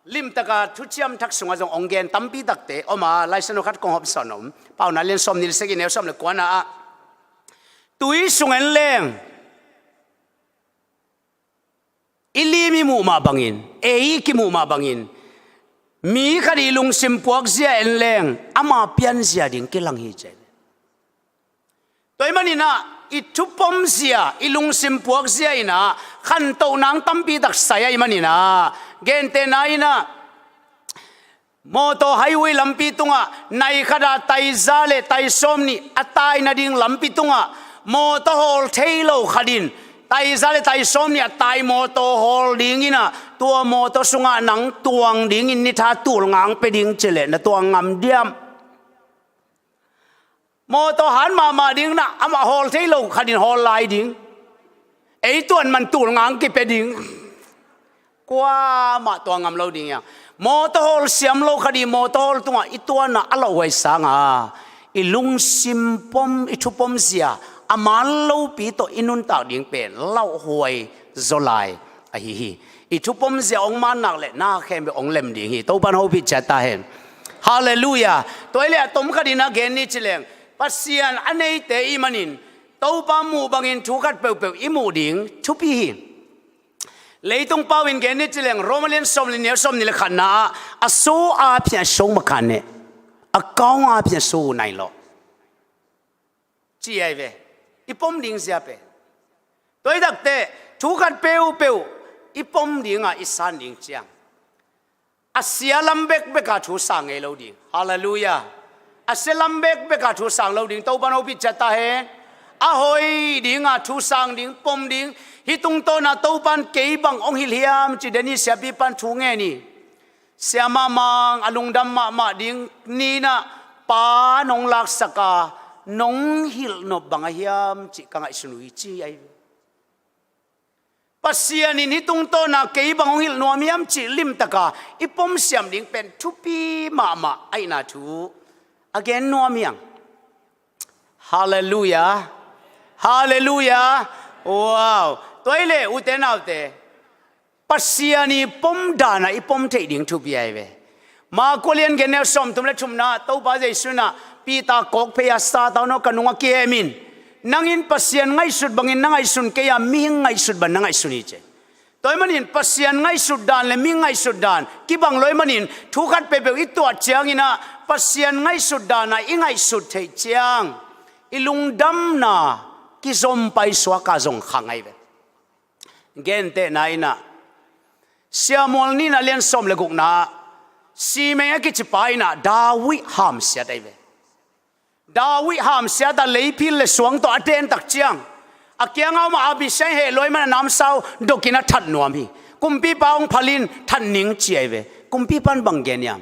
limtaka thuciam thak sungah zong ong gen tampi takte om a, Lai Siangtho khat kong hawmsawn om. Paunak lian sawmnih le sagih, neu sawm le kuana ah, tui sung en leng i lim i muh mah bangin, ei i kimuh mah bangin, mi khat i lungsim puak zia en leng ama pian zia ding kilang hi ci. Tua ahih manin ah i thupom zia, i lungsim puak zia in ah khantoh nang tampi tak sai ahih manin ah, gentehna in ah mawtaw highway lampi tungah nai khat a tai za le tai sawm nih a tai nading lampi tungah mawtaw hawl thei lo khat in tai za le tai sawm nih a tai mawtaw hawl dingin ah, tua mawtaw sungah nang tuang dingin nitha tul ngang pia ding ci leh na tuang ngam diam? Mawtaw han mahmah ding in ah amah hawl thei lo khat in hawl lai ding. Ei tuan man tul ngang kipia ding. Kuamah tuang ngam lo ding hiam? Mawtaw hawl siam lo khat i mawtaw hawl tungah i tuanna a lauhuai sanga i lungsim pom, i thupom zia a man lopi tawh i nuntak ding pen lauhuai zaw lai ahi hi. I thupom zia ong man nak leh na khempeuh ong lem ding hi. Topan hopih ciat ta hen. Halleluiah. Tua ahih leh a tomkhat in a gen ni ci leng, Pasian a neite i hih manin Topa muh bangin thu khat peuhpeuh i muh ding thupi hi. Leitung pau in gen ni ci leng, Roma lian sawm le nih, neu sawm nih le khatna ah, a so a phian so makaih ne, a kaung a phian so nai lo. Ci a hi ve. I pom ding zia pen. Tua ahih tak teh thu khat peuhpeuh i pom ding a, i san ding ciang a sia lam bekbek a thu sa ngei lo ding. Halleluiah. A sia lam bekbek a thu sang lo ding, Topan hopih ciat ta hen. A hoih ding a thu sang ding, pom ding. Hih tungtawn a Topan kei bang hong hilh hiam ci, Dennis siapi pan thu ngen hi. Sia mahmah, a lungdam mahmah ding ni-in ah Pa nong laksak a, nong hilh nop bang a hiam cih ka ngaihsun uh hi ci ahi. Pasian in hih tungtawn a kei bang hong hilh nuam hiam cih limtak a i pom siam ding pen thupi mahmah ahihna thu a gen nuam hi hang. Halleluiah. Halleluiah. Wow. Tua hi leh ute naute, Pasian i pom dan a i pom theih ding thupi ahi ve. Marka lian giat, neu sawmthum le thumna, Topa Jesu in ah Peter kawk phei a, Satan aw, ka nung a kihem in. Nang in Pasian ngaihsut bangin na ngaihsun kei a, mihing ngaihsut bang na ngaihsun hi ci. Tua ahih manin Pasian ngaihsut dan le mihing ngaihsut dan kibang lo ahih manin, thu khat peuhpeuh i tuah ciangin ah Pasian ngaihsut dan a i ngaihsut theih ciang, i lungdamna kizom paisuak a zong khang ahi ve. Gentehna in ah, Samuel nihna lian sawm le gukna, Simei a kici pa in ah David hamsiat ahi ve. David hamsiat a, leiphil le suang tawh a ten tak ciang, a kiang a om a Abishai heh lua ahih man a namsau dokin a that nuam hi. Kumpipa hong phal in that ning ci ahi ve. Kumpipa in bang gen hiam?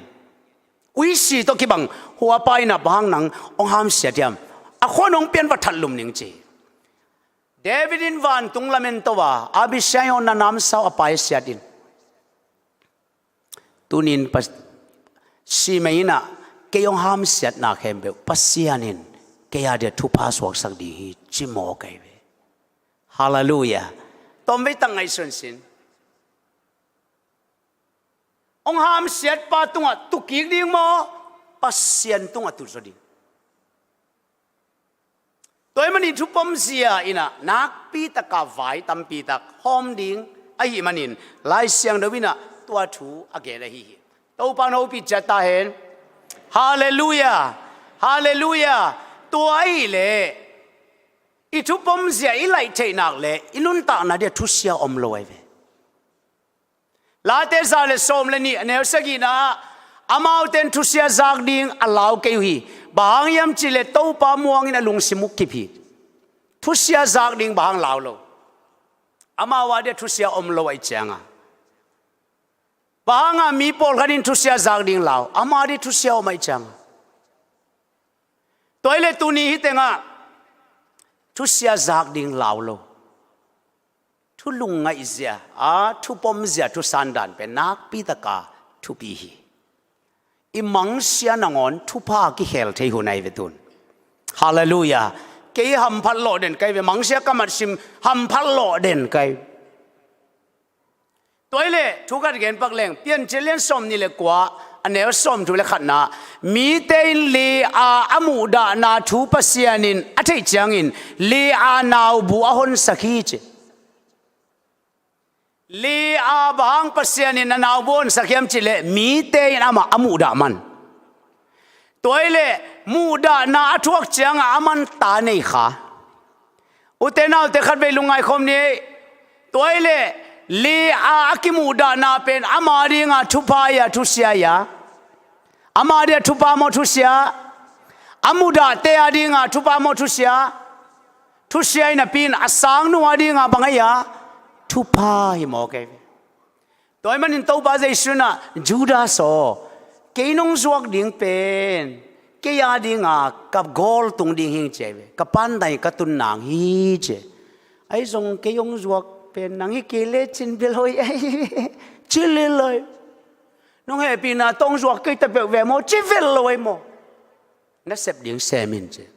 Uisi tawh kibang hua pa in ah bang hang nang hong hamsiat hiam? A khua nong pia in va that lum ning ci. David in vantung lamen to a, Abishai aw, na namsau a paisiat in. Tuni in Pas-, Simei in ah kei hong hamsiatna khempeuh Pasian in kei a dia thupha suaksak ding hi ci mawk ahi ve. Halleluiah. Tawmvei tak ngaihsun sin. Hong hamsiat pa tungah tu kik ding maw, Pasian tungah tu zaw ding? Tua ahih manin thupom zia in ah nakpi taka vai tampi tak hawm ding ahih manin, Lai Siangtho in ah tua thu a gen ahi hi. Topan hopih ciat ta hen. Halleluiah. Halleluiah. Tua ahih leh i thupom zia i laih theih nak leh i nuntakna dia thusia om lo ahi ve. Late za le sawm le nih, a neu sagihna ah, amaute in thusia zak ding a lau kei uh hi. Bang hang hiam cih leh Topa muang in a lungsim uh kip hi. Thusia zak ding bang hang lau lo? Amau a dia thusia om lo ahih ciang a. Bang hang a mi pawlkhat in thusia zak ding lau? Amau a dia thusia om ahih ciang a. Tua hi leh tuni hih tengah thusia zak ding lau lo. Thu lungngaih zia a, thupom zia, thusan dan pen nakpi taka thupi hi. I mangsia nangawn thupha kikhel thei hun ahi ve tun. Halleluiah. Kei hamphat lawh den ka hi ve, mangsia ka mat sim hamphat lawh den ka hi. Tua hi leh thu khat gen pak leng, Piancil lian sawmnih le kua, a neu sawmthum le khatna, mite in Leah a muhdahna thu Pasian in a theih ciangin Leah naubu a honsak hi ci. Leah bang hang Pasian in a naubu a honsak hiam cih leh mite in amah a muhdah man. Tua hi leh muhdahna a thuak ciangah aman ta nei kha. Ute naute, khatvei lungngai khawm ni. Tua hi leh Leah a kimuhdahna pen ama dinga thupha hi a, thusia hi a? Ama dia thupha maw, thusia? A muhdahte a dinga thupha maw, thusia? Thusia hi napi in a sangnu a dinga bang ahi a? Thupha hi mawk ahi ve. Tua ahih manin Topa Jesu in ah, Judas aw, kei nong zuak ding pen kei a dinga ka gawl tung ding hi ing ci ahi ve. Ka pandan ka tun nang hi ci. Ahi zong kei hong zuak pen nang hi kei lecin bia lo hi ahi ve. Ci lel lo hi. Nong hehpihna tawh hong zuak kei ta peuh ve maw, ci vel lo ahi maw? Na sep ding sem in ci.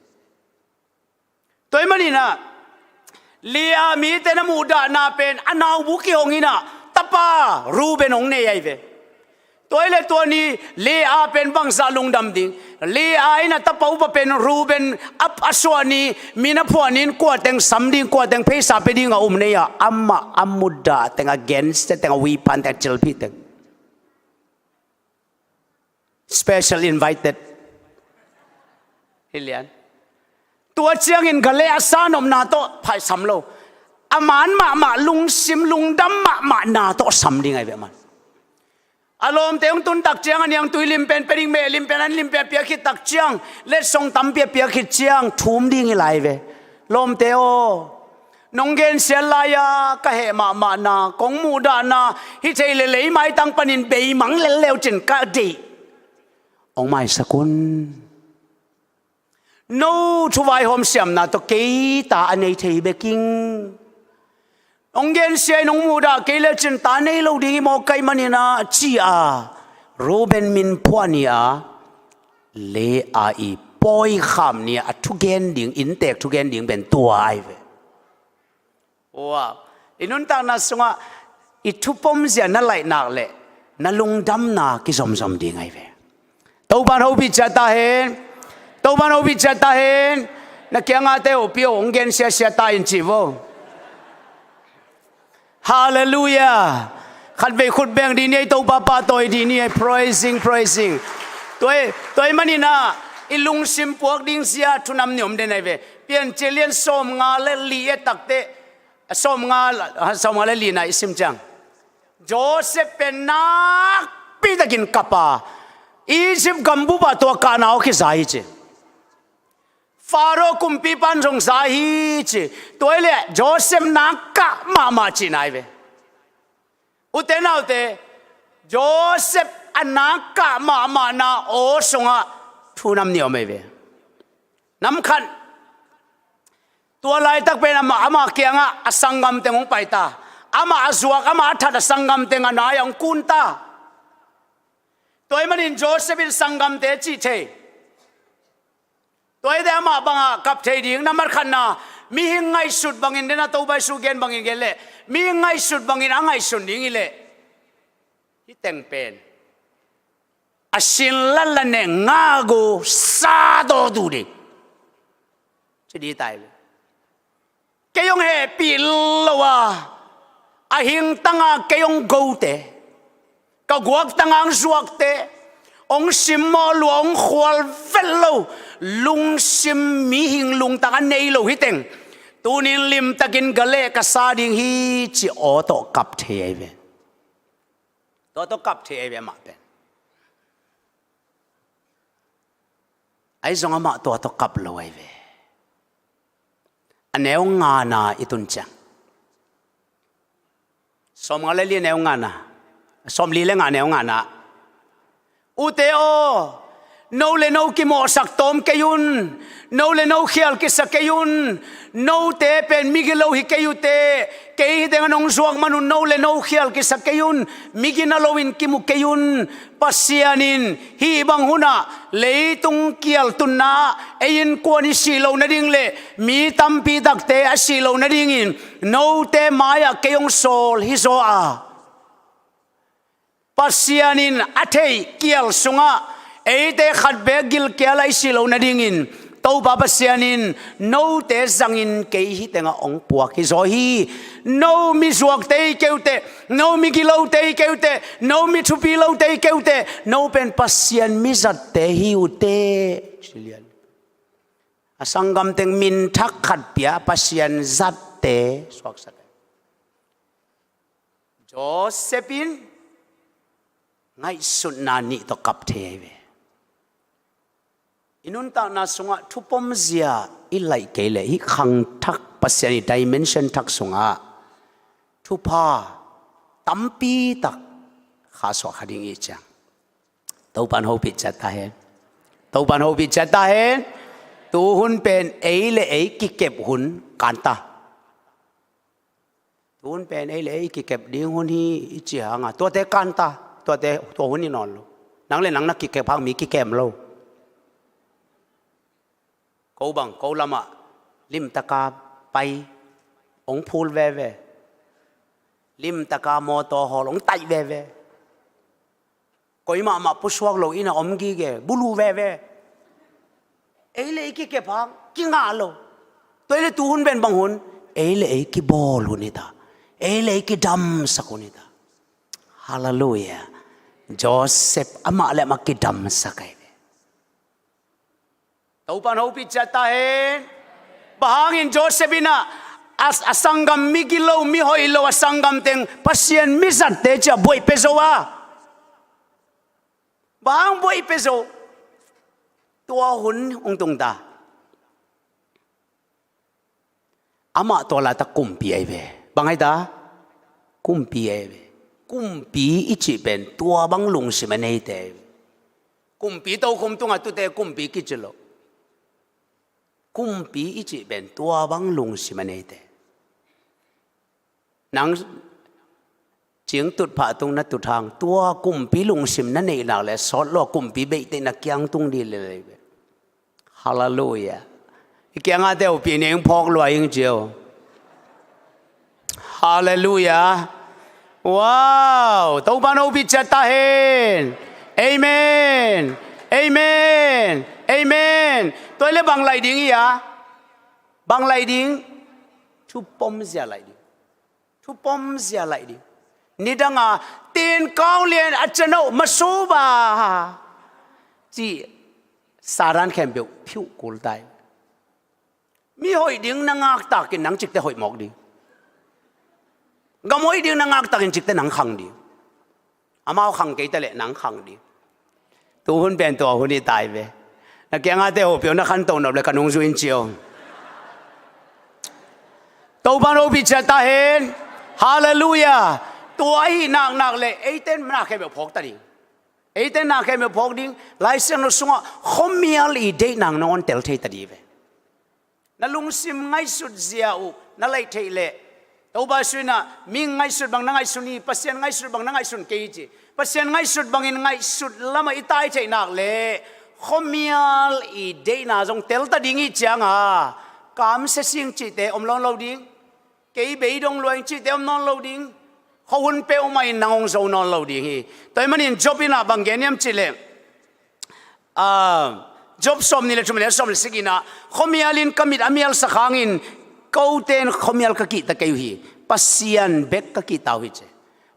Tua ahih manin ah, Leah mite in a muhdahna pen a naubu kihong in ah tapa Reuben hong nei ahi ve. Tua hi leh tua ni Leah pen bangzah lungdam ding? Leah in a tapa upa pen Reuben a, a suah ni, min a phuah ni in kua teng sam ding, kua teng pheisa pia ding a um nei a, amah a muhdah teng, a gensia teng, a uipan teng, a cilphih teng. Special invited. Hi lian. Tua ciangin gale a sa nopna tawh phaisam lo. A man mahmah, lungsim lungdam mahmahna tawh sam ding ahi ve man. A lawmte hong tun tak ciang a niangtui lim pen pia ding, meh lim pen an lim pen a piak khit tak ciang, letsong tampi a piak khit ciang thum ding hi lai ve. Lawmte aw, nong gensiat lai-a ka heh mahmahna, kong muhdahna, hi thei leh lei maitang panin beimang lel leu cin ka deih. Hong maisak un. No thu vaihawm siamna tawh kei ta a nei thei bek ing. Hong gensia in hong muhdah kei le cin ta nei lo ding hi maw ka hih manin ah, ci-a Reuben min phuah ni-a, Leah i pawi kham ni-a a thugen ding, inntek thugen ding pen tua ahi ve. Wow. I nuntakna sungah i thupomzia na laih nak leh na lungdamna kizomzom ding ahi ve. Topa'n hopih ciat ta hen. Topa'n hopih ciat ta hen. Na kiangahte, hopih aw, hong gensiasia ta in ci vo. Halleluiah. Khatvei khut beng dih ni ei, Topa pahtawi dih ni ei. Praising, praising. Tua ahih, tua ahih manin ah i lungsim puak ding zia thu nam nih om den ahi ve. Piancil lian sawmnga le li et tak teh, sawmnga, sawmnga le li na i sim ciang, Joseph pen nakpi takin kap a, Egypt gambup ah tua kahna aw kiza hi ci. Pharaoh kumpipa'n zong za hi ci. Tua ahih leh Joseph na kah mahmah cihna ahi ve. Ute naute, Joseph a na kah mahmahna aw sungah thu nam nih om ahi ve. Nam khat, tua laitak pen amah, amah kiangah a sanggam teng hong pai ta. Amah a zuak, amah a that a sanggam teng a nai-ah hong kun ta. Tua ahih manin Joseph in sanggamte cih thei. Tua ahih teh amah bangah kap thei ding? Nambat khatna, mihing ngaihsut bangin, den a Topa Jesu gen bangin gen leh, mihing ngaihsut bangin a ngaihsun ding hi leh, hih teng pen a sin latlat neng ngak uh sa tawh tu ding ci dih ta hi. Kei hong hehpih lo a, a hingtanga kei hong gote, ka guaktanga hong zuakte, hong simmawh lua, hong khual vet lo, lungsim mihing lungtang a nei lo hih teng, tuni-in limtakin ga leh ka sa ding hi ci aw tawh kap thei ahi ve. Tua tawh kap thei ahi ve amah pen. Ahi zong amah tua tawh kap lo ahi ve. A neu ngana i tun ciang, sawmnga le li neu ngana, sawmli le nga neu ngana. Ute aw, no le no kimawhsak tawm kei un. No le no khial kisa kei un. Note pen migilo hi kei uh teh. Kei hih tengah nong zuak man un no le no khial kisa kei un. Migina loin kimu kei un. Pasian in hih bang hunah leitung kial tunna-ah ei innkuan i sih loh nading le mi tampi takte a sih loh nadingin note mai-ah kei hong sawl hi zaw a, Pasian in a theih kial sungah eite khat beek gilkial ah i sih loh nadingin Topa Pasian in note zangin kei hih tengah hong puak hi zaw hi. No mi zuakte hi kei uh teh, no mi gilote hi kei uh teh, no mi thupi lote hi kei uh teh, no pen Pasian mi zatte hi uh teh. A sanggam teng min thak khat pia, Pasian zatte suaksak. Joseph in ngaihsutna nih tawh kap thei ahi ve. I nuntakna sungah thupomzia i laih kei leh hih khang thak, Pasian i dimension thak sungah thupha tampi tak kha suak kha ding i ciang. Topa'n hopih ciat ta hen. Topa'n hopih ciat ta hen. Tu hun pen ei le ei kikep hun kan ta. Tu hun pen ei le ei kikep ding hun hi i ci hangah tuate kan ta, tuate tua hun hi nawn lo. Nang le nang na kikep hang mi kikem lo. Ko bang ko lamah limtaka pai hong phul veve. Limtaka mawtaw hawl hong taih veve. Koi mahmah pusuak lo inn a om gige, bulu veve. Ei le ei kikep hang kingah lo. Tua ei le tu hun pen bang hun? Ei le ei kibawl hun hi ta. Ei le ei kidamsak hun hi ta. Halleluiah. Joseph amah le amah kidamsak ahi ve. Topa'n hopih ciat ta hen. Bang hangin Joseph in ah a, a sanggam migilo, mihoih lo a sanggam teng Pasian mizatte ci-a buaih pia zo a? Bang buai pia zo. Tua hun hong tung ta. Amah tua laitak kumpi ahi ve. Bang ahi ta? Kumpi ahi ve. Kumpi i cih pen tua bang lungsim a neite ahi ve. Kumpi tokhom tungah tute kumpi kici lo. Kumpi i cih pen tua bang lungsim a neite. Nang cingtut phah tung na tut hang tua kumpi lungsim na neih nak leh sawt lo a kumpi beihte na kiang tung dih lel ahi ve. Halleluiah. I kiangah te uh pi ning phawk lua ing ci uh. Halleluiah. Wow. Topa'n hopih ciat ta hen. Amen. Amen. Amen. Tua hi leh bang lai ding hia? Bang lai ding? Thupom zia lai ding. Thupom zia lai ding. Nidang a tin kawng lian a cian uh masuba ci Satan khempeuh phiuh kul ta hi. Mi hoih ding na ngaktak in nang cikte hoih mawk ding. Gam hoih ding na ngaktak in cikte nang khang ding. Amau khang kei ta leh nang khang ding. Tu hun pen tua hun hi ta hi ve. Na kiangah te uh pi aw na khantoh nop leh ka nungzui in ci aw. Topa'n hopih ciat ta hen. Halleluiah. Tua ahih nak nak leh eite in na khempeuh phawk ta ding. Eite in na khempeuh phawk ding. Lai Siangtho sungah khuamial i deihna nangawn tel thei ta ding hi ve. Na lungsim ngaihsut zia uh na laih theih leh Topa sungah mi ngaihsut bang na ngaihsun hi, Pasian ngaihsut bang na ngaihsun kei hi ci. Pasian ngaihsut bangin ngaihsut lamah i tai theih nak leh khuamial i deihna zong tel ta ding hi ciang a kamsia sing cihte om nawn lo ding. Kei beidong lua ing cihte om nawn lo ding. Khuahun peuhmah in nang hong zo nawn lo ding hi. Tua ahih manin Job in ah bang gen hiam cih leh, ah, Job sawmnih leh thum, neu sawm leh sagih in ah, khuamial in ka mit a mialsak hangin kote in khuamial ka kihta kei uh hi. Pasian bek ka kihta uh hi ci.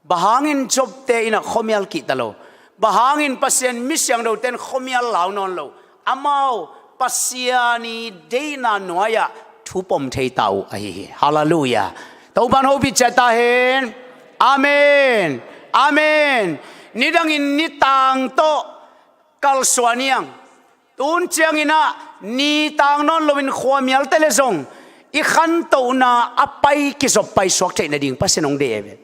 Bang hangin Job-te in ah khuamial kihta lo? Bang hangin Pasian mi siangthote in khuamial lau nawn lo? Amau Pasian i deihna nuai-ah thupom thei ta uh ahi hi. Halleluiah. Topa'n hopih ciat ta hen. Amen. Amen. Nidangin nitang tawh kalsuan hi hang. Tun ciangin ah nitang nawn loin khuamial ta leh zong i khantohna a pai kizop paisuak theih nading Pasian hong deih ahi ve.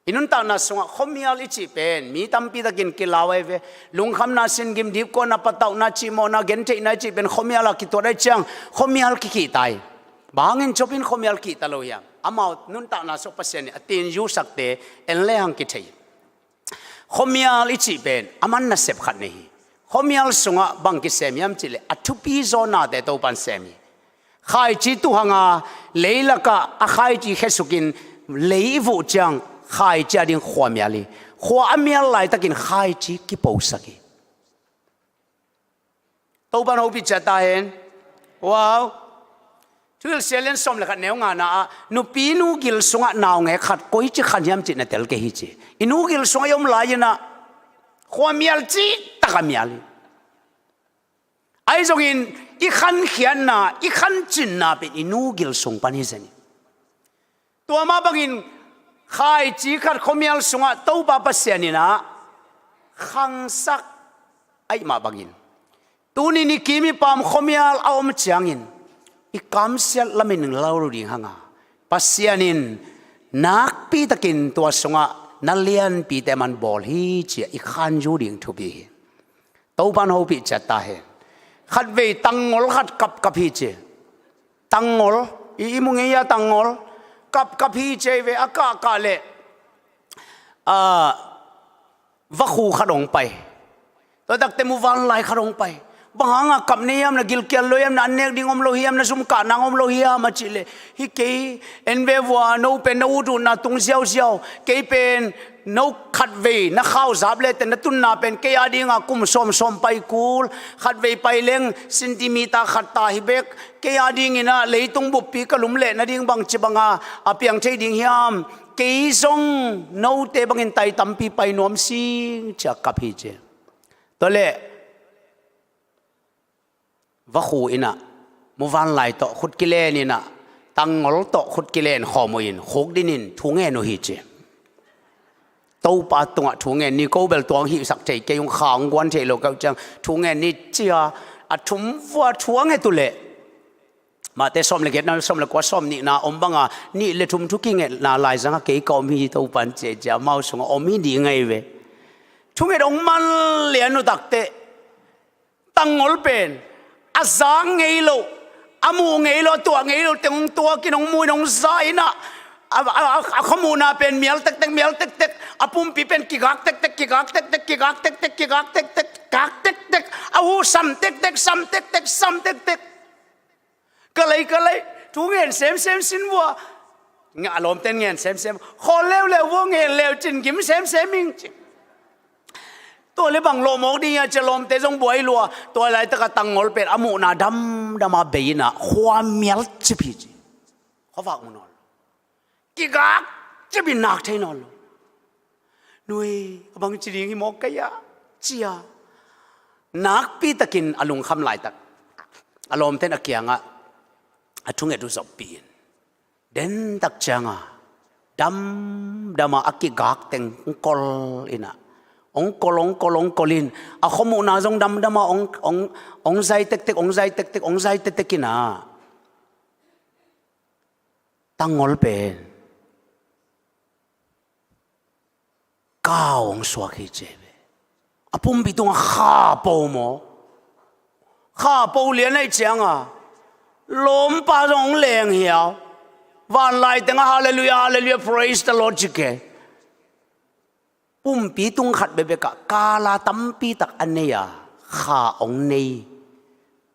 I nuntakna sungah khuamial i cih pen mi tampi takin kilau ahi ve. Lungkhamna, singim, dipkuatna, patauhna, cimawhna, gentheihna i cih pen khuamial ah kituat ahih ciang khuamial kikihta hi. Bang hangin Job in khuamial kihta lo hiam? Amau nuntakna sungah Pasian in a tin yusakte en lehang kithei. Khuamial i cih pen a man nasep khat nei hi. Khuamial sungah bang kisem hiam cih leh a thupi zaw nate Topa'n sem hi. Khaici tuhang a leilakah a khaici khesukin lei i vuh ciang khaici a ding khua mial hi. Khua a mial laitakin khaici kiposak hi. Topa'n hopih ciat ta hen. Wow. Thuhilhsia lian sawm leh khat neu ngana ah nupi nu gil sungah naungek khat koici khan hiam cih na tel kei hi ci. I nu gil sungah i om lai-in ah khua mial cihtak a mial hi. Ahi zongin i khankhiatna, i khancinna pen i nu gil sung pan hi zen hi. Tua mah bangin khaici khat khuamial sungah Topa Pasian in ah khangsak ahih mah bangin tuni-in i kim i pam khuamial a om ciangin i kamsiat lamin lau lo ding hang a, Pasian in nakpitakin tua sungah na lianpite man bawl hi ci-a i khanzu ding thupi hi. Topa'n hopih ciat ta hen. Khatvei tangngol khat kapkap hi ci. Tangngol, i, i mu ngei a tangngol kapkap hi ci ei ve. A kahkah leh, ah, vakhu khat hong pai. Tua takte muvanlai khat hong pai. Bang hangah kap na hiam, na gilkial lo hiam, na an nek ding om lo hiam, na zum kah nang om lo hiam a cih leh, hi kei, en ve vua, no pen na ut utna tung ziauziau. Kei pen no khatvei na khau zap leh teh na tunna pen kei a dingah kum sawmsawm pai kul. Khatvei pai leng centimeter khat ta hi bek. Kei a dingin ah leitung buppi ka lum leh nading bangci banga a piang thei ding hiam? Kei zong note bangin tai tampi pai nuam sing ci-a kap hi ci. Tua leh vakhu in ah muvanlai tawh khut kilen in ah tangngol tawh khut kilen khawm uh in khukdin in thu ngen uh hi ci. Topa tungah thu ngen ni, ko bel tua hong hihsak thei kei ung, kha hong guan thei lo ka uh ciang thu ngen ni, ci-a a thum vua thu a nget uh leh, Mate sawm le giat, na sawm le kua, sawm nihna om banga nih le thum thu kingetna laizangah kei ka om hi, Topa'n ci a, ci a, amau sungah om hi ding ahi ve. Thunget hong man lian uh takteh tangngol pen a zak ngei lo, a muh ngei lo, a tuah ngei lo teng hong tuakin, hong mu in, hong za in ah, a, a, a, a khuamuhna pen mial tektek, mial tektek, a pumpi pen kigak tektek, kigak tektek, kigak tektek, kigak tektek, gak tektek, a hu sam tektek, sam tektek, sam tektek. Ka lei, ka lei, thu ngen semsem sin vua. Nga a lawmte'n ngen semsem. Khawl leuleu vua, ngen leu cin gim semsem ing ci. Tua le bang lawh mawk ding hia ci a, lawmte zong buai lua. Tua laitakah tangngol pen a muhna damdam a bei in ah khua mial cip hi ci. Khuavak mu nawn lo. Kigak cip in nak thei nawn lo. Nui, a bang ci ding hi mawk ka hia, ci a, nakpi takin a lungkham laitak a lawmte'n a kiangah a thunget uh zoppih in, den tak cianga damdam a, a kigak teng hong kol in ah, hong kol, hong kol, hong kol in, a khuamuhna zong damdam a hong, hong, hong zai tektek, hong zai tektek, hong zai tektek in ah, tangngol pen kau hong suak hi ci ve. A pumpi tungah kha po maw? Kha po lian ahih cianga lawmpa zong hong leng hiau. Vanlai tengah hallelujah, hallelujah, praise the Lord ci kei. Pumpi tung khat bekbekah kala tampi tak a nei a, kha hong nei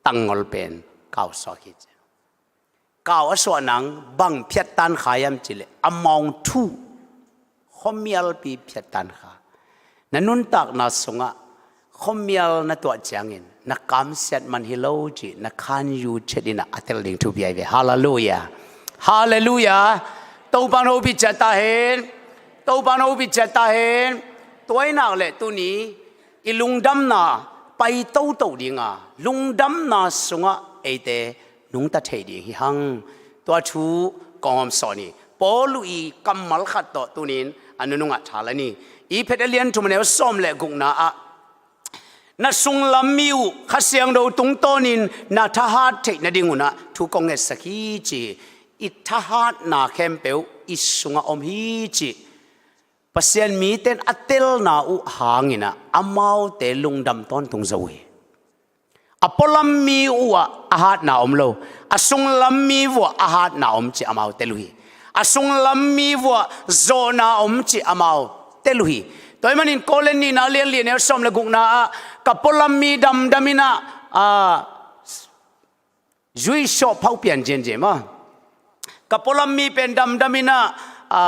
tangngol pen kau suak hi ci. Kau a suah nang bang phiat tan kha hiam cih leh, amount thu, khuamialpi phiat tan kha. Na nuntakna sungah khuamial na tuah ciangin na kamsiat man hi lo cih na khanyu chet in ah a tel ding thupi ahi ve. Hallelujah. Hallelujah. Topa'n hopih ciat ta hen. Topa'n hopih ciat ta hen. Tua ahih nak leh tuni i lungdamna pai toto dinga, lungdamna sungah eite nungta thei ding hi hang. Tua thu kong hawmsawn hi. Paul i kammal khat tawh tuni-in a nunungah tha la ni. Efesa a lian thum, a neu sawm le gukna ah, na sunglam mi uh Kha Siangtho tungtawnin na thahat theih nadingun ah thu kong ngetsak hi ci. I thahatna khempeuh i sungah om hi ci. Pasian mite in a telna uh hangin ah amaute lungdam tawntung zo uh hi. A pualam mi uh ah a hatna om lo, a sunglam mi uh ah a hatna om ci amau tel uh hi. A sunglam mi uh ah zawhna om ci amau tel uh hi. Tua ahih manin Korin nihna a lian li, a neu sawm le gukna ah, ka pualam mi damdam in ah, a, zuih sawh phau pian zianzian maw. Ka pualam mi pen damdam in ah, a,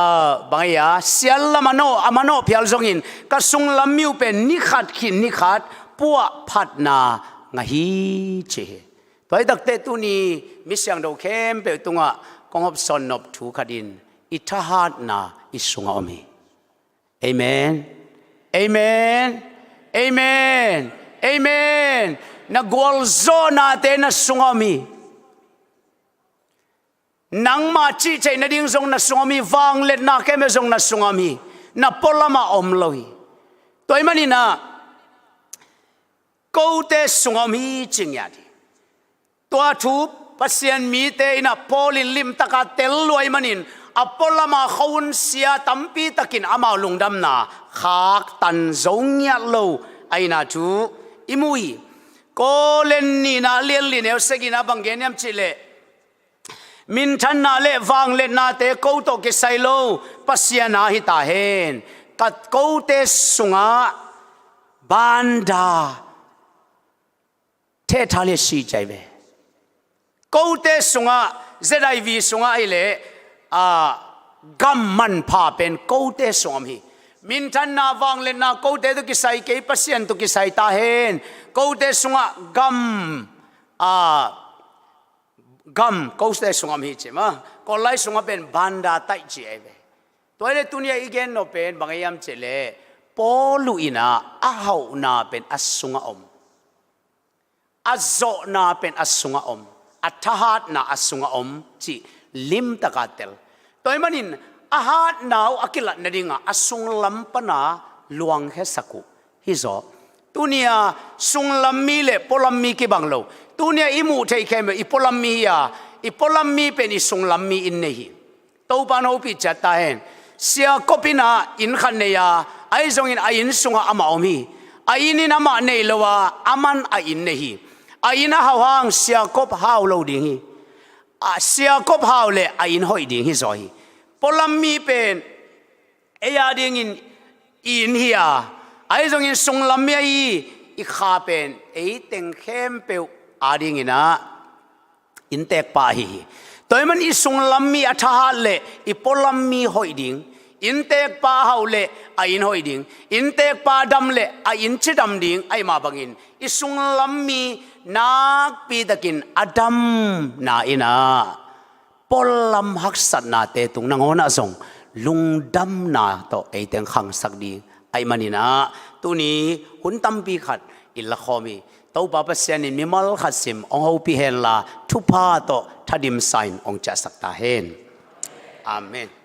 bang a, sial lam a nawh, a manawh phial zongin ka sunglam mi uh pen ni khat khin ni khat puahphatna ngah hi ci hi. Tua hi takteh tuni mi siangtho khempeuh tungah kong hawmsawn nop thu khat in, i thahatna i sungah om hi. Amen. Amen. Amen. Amen. Na gualzawhnate na sungah om hi. Nangmah cihtheih nading zong na sungah om hi. Vangliatna khempeuh zong na sungah om hi. Na pualamah om lo hi. Tua ahih manin ah kote sungah om hi ci ngiat hi. Tua thu Pasian mite in ah Paul in limtaka tel uh ahih manin, a pualama khuahun sia tampitakin amau lungdamna khaktan zo ngiat lo ahihna thu i mu hi. Korin nihna a lian li, a neu sagihna ah bang gen hiam cih leh, minthanna le vangliatnate ko tawh kisai lo Pasian a hi ta hen. Ka kote sungah banda thehthal hi a si cai ve. Kote sungah, Z I V sungah ahih leh, a, gam manpha pen kote sungah om hi. Minthanna, vangliatna kote tawh kisai kei, Pasian tawh kisai ta hen. Kote sungah gam, a, gam kote sungah om hi ci maw. Kawllai sungah pen banda taih ci ahi ve. Tua ahih leh tuni-a i gen nop pen bang ahi hiam cih leh, Paul in ah a hauhna pen a sungah om, a zawhna pen a sungah om, a thahatna a sungah om cih limtaka tel. Tua ahih manin a hatna uh a kilat nadingah a sunglam pana luangkhiasak uh. Hi zaw. Tuni-a sunglam mi le pualam mi kibang lo. Tuni-a i muh theih khempeuh i pualam mi hi-a, i pualam mi pen i sunglam mi in nei hi. Topa in hopih ciat ta hen. Sia Kop in ah inn khat nei a, ahi zongin a inn sungah amah om hi. A inn in amah nei lo a, aman a inn nei hi. A inn a hau hang Sia Kop hau lo ding hi. A Sia Kop hau le a inn hoih ding hi zaw hi. Pualam mi pen ei adingin i inn hi a, ahi zongin sunglam mi ahi i kha pen ei teng khempeuh adingin ah innteekpa ahi hi. Tua ahih man i sunglam mi a thahat le i pualam mi hoih ding, innteekpa hau le a inn hoih ding, innteekpa dam le a inn cidam ding ahih mah bangin i sunglam mi nakpitakin a damna in ah pualam haksatnate tung nangawn ah zong lungdamna tawh ei teng khangsak ding ahih manin ah tuni hun tampi khat i lakhawm hi. Topa Pasian in mimal khat sim hong hopih henla thupha tawh thadimsa in hong ciahsak ta hen. Amen.